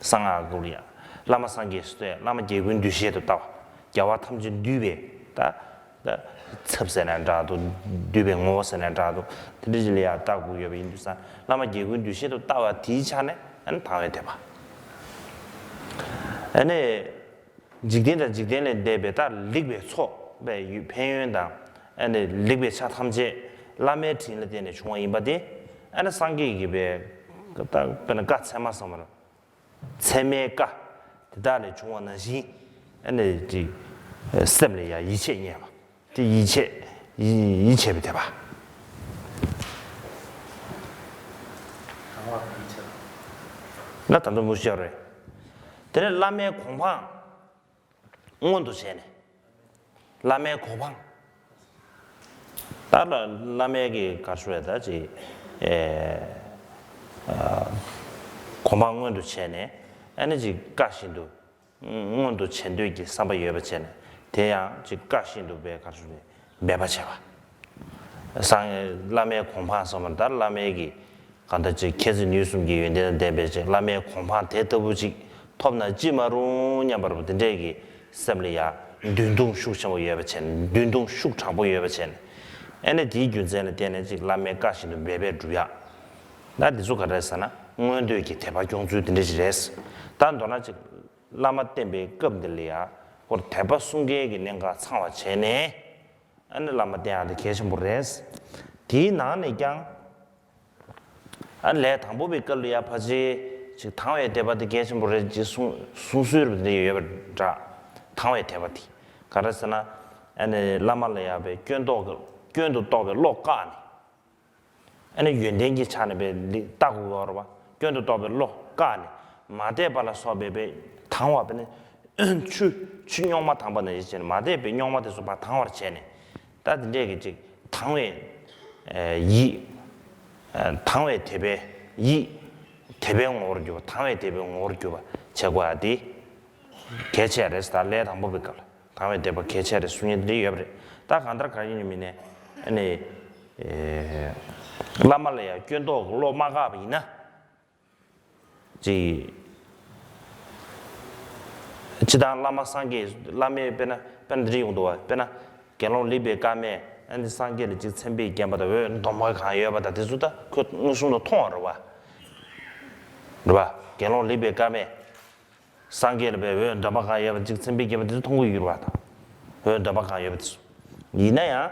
གསང་སྔགས་སྐོར་ལ་ཡང་བླ་མ་སངས་རྒྱས་སུ་ལྟ། བླ་མ་རྒྱལ་ཀུན་འདུས་བྱས་སུ་ལྟ་བ། རྒྱལ་བ་ཐམས་ཅད་འདུས་པའི་ད། ད། ཚབ་ཟེར་ན་འདྲ་འདུག་འདུས་པའི་ངོ་བོ་ཟེར་ན་འདྲ་འདུག་དེ་འདྲ་ཞིག་ལ་ཡང་ལྟ་དགོས་ཡོད་པ་ཡིན་དུས་ཙང་བླ་མ་རྒྱལ་ཀུན་འདུས་བྱས་སུ་ལྟ་བ་དེའི་ཆ་ནས་ཨ་ནི་དང་བའི་དད་པ། ཨ་ནི། འཇིག་རྟེན་དང་འཇིག་རྟེན་ལས་འདས་པའི་ད་ལེགས་པའི་ཚོགས་པའི་ཡུལ་ཕན་ཡོན་དང་ཨ་ནི་ལེགས་པའི་ཆ་ཐམས་ཅད་བླ་མའི་དྲིན་ལ་བརྟེན་ནས་བྱུང་བ་ཡིན་པ་དེ་ཨ་ནི་སངས་རྒྱས་ཀྱི་པའི་ད་དཔེར་ན་བཀའ་ཚད་མ་ཟེར་བ་ལ། ཚད་མའི་བཀའ་དེ་དག་ལས་བྱུང་བ་ནང་བཞིན་ཨ་ནི་ཅིག་སེམས་ལ་ཡང་ཡིད་ཆེས་རྙེད་པ། དེ་ཡིད་ཆེས་ཡིད་ཡིད་ཆེས་པའི་དད་པ། ལ་ད་དུང་མུ་ཤེས་རེད། དེ་ནས་བླ་མའི་གོ་འཕང་མངོན་དུ་བྱས་ནས། བླ་མའི་གོ་འཕང་། ད་ལ་བླ་མའི་གི་ག་རེ་ཟེར་ད་ཅིག་ཨེ། ཨ། གོ་འཕང་མངོན་དུ་བྱས་ནས་ཨ་ནི་ཅིག་བཀའ་བཞིན་དུ་མངོན་དུ་བྱེད་འདོད་ཀྱི་བསམ་པ་ཡོད་པ་བྱས་ནས་དེ་ཡང་ཅིག་བཀའ་བཞིན་དུ་འབད་ག་རེ་ཟེར་འབད་པ་བྱས་པ། སངས་བླ་མའི་གོ་འཕང་ཟེར་བ་ད་བླ་མའི་གི་གང་ལྟར་ཅིག་མཁྱེན་བརྩེ་ནུས་གསུམ་གྱི་ཡོན་ཏན་དང་ལྡན་པའི་ཅིག་བླ་མའི་གོ་འཕང་དེ་ལྟ་བུ་ཅིག་ཐོབ་ན་ཅི་མ་རུང་སྙམ་པར་དེ་འདྲས་ཀྱི་སེམས་ལ་ཡང་འདུན་ཐུང་ཤུགས་ཆེན་པོ་ཡོད་པ་བྱས་ནས། འདུན་ཐུང་ཤུགས་དྲག་པོ་ཡོད་པ་བྱས་ནས། ཨ་ནི་དེའི་རྒྱུ་མཚན་ལ་བརྟེན་ནས་ཅིག་བླ་མའི་བཀའ་བཞིན་དུ་འབད་པས་འགྲུབ་ཡག་ད་འདི་ཚོ་ག་རེ་ཟེར་ན་མངོན་འདོད་ཀྱི་དད་པ་སྐྱོང་ཚུལ་དེ་འདྲ་ཞིག་རེད། ད་མདོར་ན་ཅིག་བླ་མ་བསྟེན་པའི་སྐབས་འདི་ལ་ཡང་ཁོར་དད་པ་གསུམ་ཀའི་གི་གནད་འགག་ཚང་བ་བྱས་ནས། ཨ་ནི་བླ་མ་བསྟེན་ཡག་དེ་གལ་ཆེན་པོ་རེད། དེའི་ནང་ནས་ཀྱང་། ཨ་ནི་ལས་དང་པོ་པའི་སྐབས་ལ་ཡང་ཕལ་ཆེར་ཅིག་དང་བའི་དད་པ་དེ་གལ་ཆེན་པོ་རེད་ཅེས་གསུང་གསུང་སྲོལ་རེ་འདི་ཡོད་པ་འདྲ། དང་བའི་དད་པ་དེ་ག་རེ་ཟེར་ན། ཨ་ནི་བླ་མ་ལ་ཡང་པའི་སྐྱོན་རྟོག་གི་སྐྱོན་དུ་རྟོག་པའི་བློ་བཀག་ནས། ཨ་ནི་ཡོན་ཏན་གྱི་ཆ་ནས་པའི་ལེགས་ལྟ་དགོས་པ་རེད་པ། སྐྱོན་དུ་རྟོག་པའི་བློ་བཀག་ནས་མ་དད་པ་ལ་སོགས་པའི་པའི་དང་བ་པའི་ནི་ཆུ་ཆུ་རྙོག་མ་དང་པ་ནང་བཞིན་བྱས་ནས་མ་དད་པའི་རྙོག་མ་དེ་ཚོ་ཕར་དང་བར་བྱས་ནས། ད་དེ་འདྲས་ཀྱི་ཅིག་དང་བའི་ཡིད། དང་བའི་དད་པའི་ཡིད། དད་པའི་ངོ་བོར་གྱུར་པ། དང་བའི་དད་པའི་ངོ་བོར་གྱུར་པ་བྱེད་དགོས་ཡ་དེ་གལ་ཆེ་རེད། ད་ལས་དང་པོ་པའི་སྐབས་ལ། དང་བའི་དད་པ་གལ་ཆེ་རེད་གསུང་མཁན་དེ་འདྲ་ཡོད་པ་རེད། ད་གང་ལྟར་གང་ཡིན་ནའི་མིན་ནའི་ཨ་ནི། ཨེ། བླ་མ་ལ་ཡང་སྐྱོན་རྟོག་གི་བློ་མ་བཀག་པ་ཡིན་ན། ཅིག་སྤྱིར་བཏང་བླ་མ་སངས་རྒྱས་བླ་མའི་དཔེར་ན་དཔེར་ན་འདི་འདྲ་ཡོང་འདུག་བ། དཔེར་ན་དགེ་སློང་ལེགས་པའི་བཀའ་མས་ཨ་ནི་སངས་རྒྱས་ལ་ཅིག་མཚན་དཔེ་བརྒྱན་པ་དང་འོད་འདོམས་པ་གང་ཡོད་པ་དང་དེ་ཚོ་ད་ཁོས་མངོན་སུམ་དུ་མཐོང་བ་རེད་བ། རེད་བ། དགེ་སློང་ལེགས་པའི་བཀའ་མས། སངས་རྒྱས་ལ་བའི་འོད་འདོམས་པ་གང་ཡོད་པ་ཅིག་མཚན་དཔེ་བརྒྱན་པ་དེ་ཚོ་མཐོང་གི་ཡོད་རེད་བ་དང་ བོད་འདོན་པ་གང་ཡོད་པ་དེ་ཚོ། ཡིན་ན་ཡང་།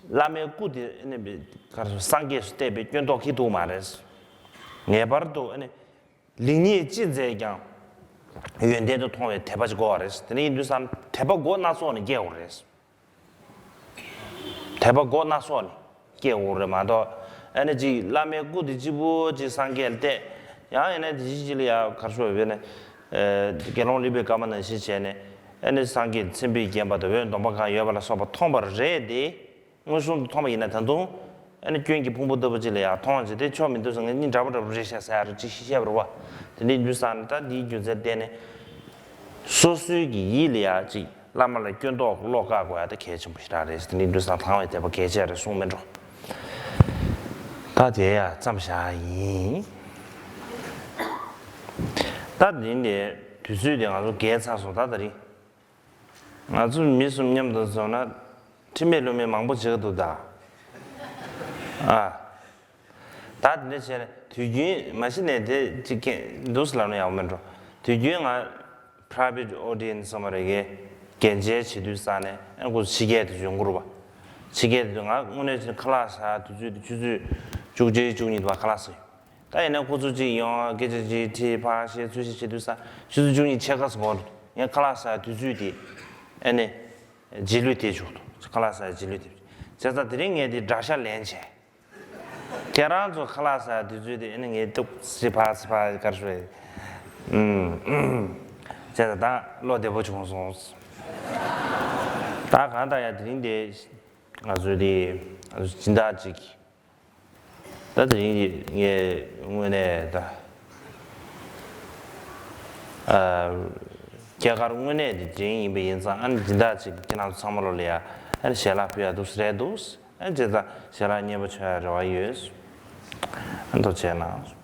བླ་མའི་སྐུ་དེ་ཨ་ནི་ག་རེ་ཟེར། སངས་རྒྱས་སུ་བལྟས་པའི་སྐྱོན་རྟོག་གི་འདུག་མ་རེད། ངེས་པར་དུ་ཨ་ནི་ལེགས་ཉེས་ཅི་མཛད་ཀྱང་ཡོན་ཏན་དུ་མཐོང་བའི་དད་པ་ཅིག་དགོས་པ་རེད། དེ་ནི་ཡིན་དུས་ཙང་དད་པ་སྒོ་སྣ་ཚོགས་ནས་སྐྱེ་དགོས་རེད། དད་པ་སྒོ་སྣ་ཚོགས་ནས་སྐྱེ་དགོས་རེད་མ་གཏོགས། ཨ་ནི་ཅིག་བླ་མའི་སྐུ་དེ་གཅིག་པུ་ཅིག་སངས་རྒྱས་ལ་བལྟས། ཡང་ཡིན་ན་དེ་གཅིག་ཅིག་ལ་ཡང་ག་རེ་ཞུ་དགོས་རེད་ན། དགེ་སློང་ལེགས་པའི་བཀའ་མ་ནང་བཞིན་བྱས་ནས། ཨ་ནི་སངས་རྒྱས་སེམས་དཔས་བརྒྱན་པ་དང་འོད་འདོམ་པ་གང་ཡོད་པ་ལ་སོགས་པ་མཐོང་བ་རེད་དེ། མངོན་སུམ་དུ་མཐོང་བ་ཡིན་ན་ད་དུང་། ཨ་ནི་སྐྱོན་གྱི་ཕུང་པོ་ལྟ་བུ་ཅིག་ལ་ཡང་མཐོང་བ་ཅིག་དེ་ཆོ་མི་འདུག་ཟེར། ངས་སྙིང་འདྲ་པོ་འདྲ་པོ་རེད་ཤག་ཟེར་ཡ་རེ་ཅིག་བཤད་པ་རེད་བ། དེ་འདྲ་ཡིན་དུས་ཙང་ནས་ད་འདིའི་རྒྱུ་མཚན་བརྟེན་ནས། སོ་སོའི་གི་ཡིད་ལ་ཡང་ཅིག་བླ་མ་ལ་སྐྱོན་རྟོག་བློ་བཀག་དགོས་ཡ་ད་གལ་ཆེན་པོ་ཞེ་དྲག་རེད། དེ་འདྲ་ཡིན་དུས་ཙང་དང་བའི་དད་པ་གལ་ཆེ་རེད་གསུངས་མེད་འགྲོ། ད་དེ་ཡ་མཚམས་བཞག་ཡིན། ད་འདི་ནས་དུས་ཚོད་དེ་ང་ཚོ་བརྒལ་ཚར་སོང་ད་ད་རིང་། ང་ཚོ་མི་གསུམ་མཉམ་དུ་འཛོམས་ན་ཁྲིམས་མེད་ལུགས་མེད་མང་པོ་བྱེད་ཀྱི་འདུག་ད། ཨ། ད་དེ་འདྲ་བྱས་ན་དུས་རྒྱུན་མ་གཞི་ནས་དེ་གཅིག་གིན་འདུག་སེ་ལབ་ན་ཡག་མེད་འགྲོ། དུས་རྒྱུན་ང་private audience་ཟེར་མ་རེད་གི་གན་རྒྱའི་བྱེད་དུས་ཙང་ནས་ཨ་ཁོ་ཕྱི་རྒྱལ་དུ་ཡོང་གི་རེད་པ། ཕྱི་རྒྱལ་དུ་ང་དངོས་གནས་ཁ་ལག་ཟ་དུས་ཚོད་དེ་ཆུ་ཚོད་བཅུ་གཅིག་བཅུ་གཉིས་དུ་བ་ཁ་ལག་ཟ་ཡོང་། ད་ཡིན་ན་ཁོ་ཚོ་གཅིག་ཡོང་སྐད་ཆ་གཅིག་དྲིས་ཕར་བཤད་ཚུར་བཤད་བྱེད་དུས་ཙང་ཆུ་ཚོད་བཅུ་གཉིས་ཕྱེད་ཀ་ཙམ་འགོར་འདུག་ངས་ཁ་ལག་ཟ་དུས་ཚོད་དེ་ཨ་ནི་རྗེས་ལུས་དེ་བྱུང་འདུག་ཁ་ལག་ཟ་རྗེས་ལུས་དེ་བྱུང་། བྱས་ཙང་དེ་རིང་ངས་དེ་དགྲ་ཤ་ལེན་བྱས། ཁྱེད་རང་ཚོ་ཁ་ལག་ཟ་དུས་ཚོད་དེ་ཨ་ནི་ངས་ཏོག་ཙི་ཕར་ཙི་ཕར་དཀར་ཤོས། ཨུམ། བྱས་ཙང་ད་བློ་བདེ་པོ་བྱུང་སོང་། ད་གང་ལྟར་ཡང་དེ་རིང་དེ་ང་ཚོའི་དེ་ང་ཚོ་སྦྱིན་བདག་ཅིག་ད་དེ་རིང་གི་ངས་དངོས་གནས་ད། ཨ། རྒྱ་གར་དངོས་གནས་དེ་དེ་རིང་ཡིན་པ་ཡིན་ཙང་ཨ་ནི་སྦྱིན་བདག་ཅིག་ཁྱེད་རང་ཚོ་ཚང་མ་ལོ་ལ་ཡ་ཨ་ནི་ཞལ་ལག་ཕུལ་ཡ་འདུག་སེ་རེད་འདུག་ཨ་ནི་བྱས་ཙང་ཞལ་ལག་མཉེས་པོ་མཆོད་ཡ་རེ་བ་ཡོད། ཨ་ནི་ཐུགས་རྗེ་གནང་།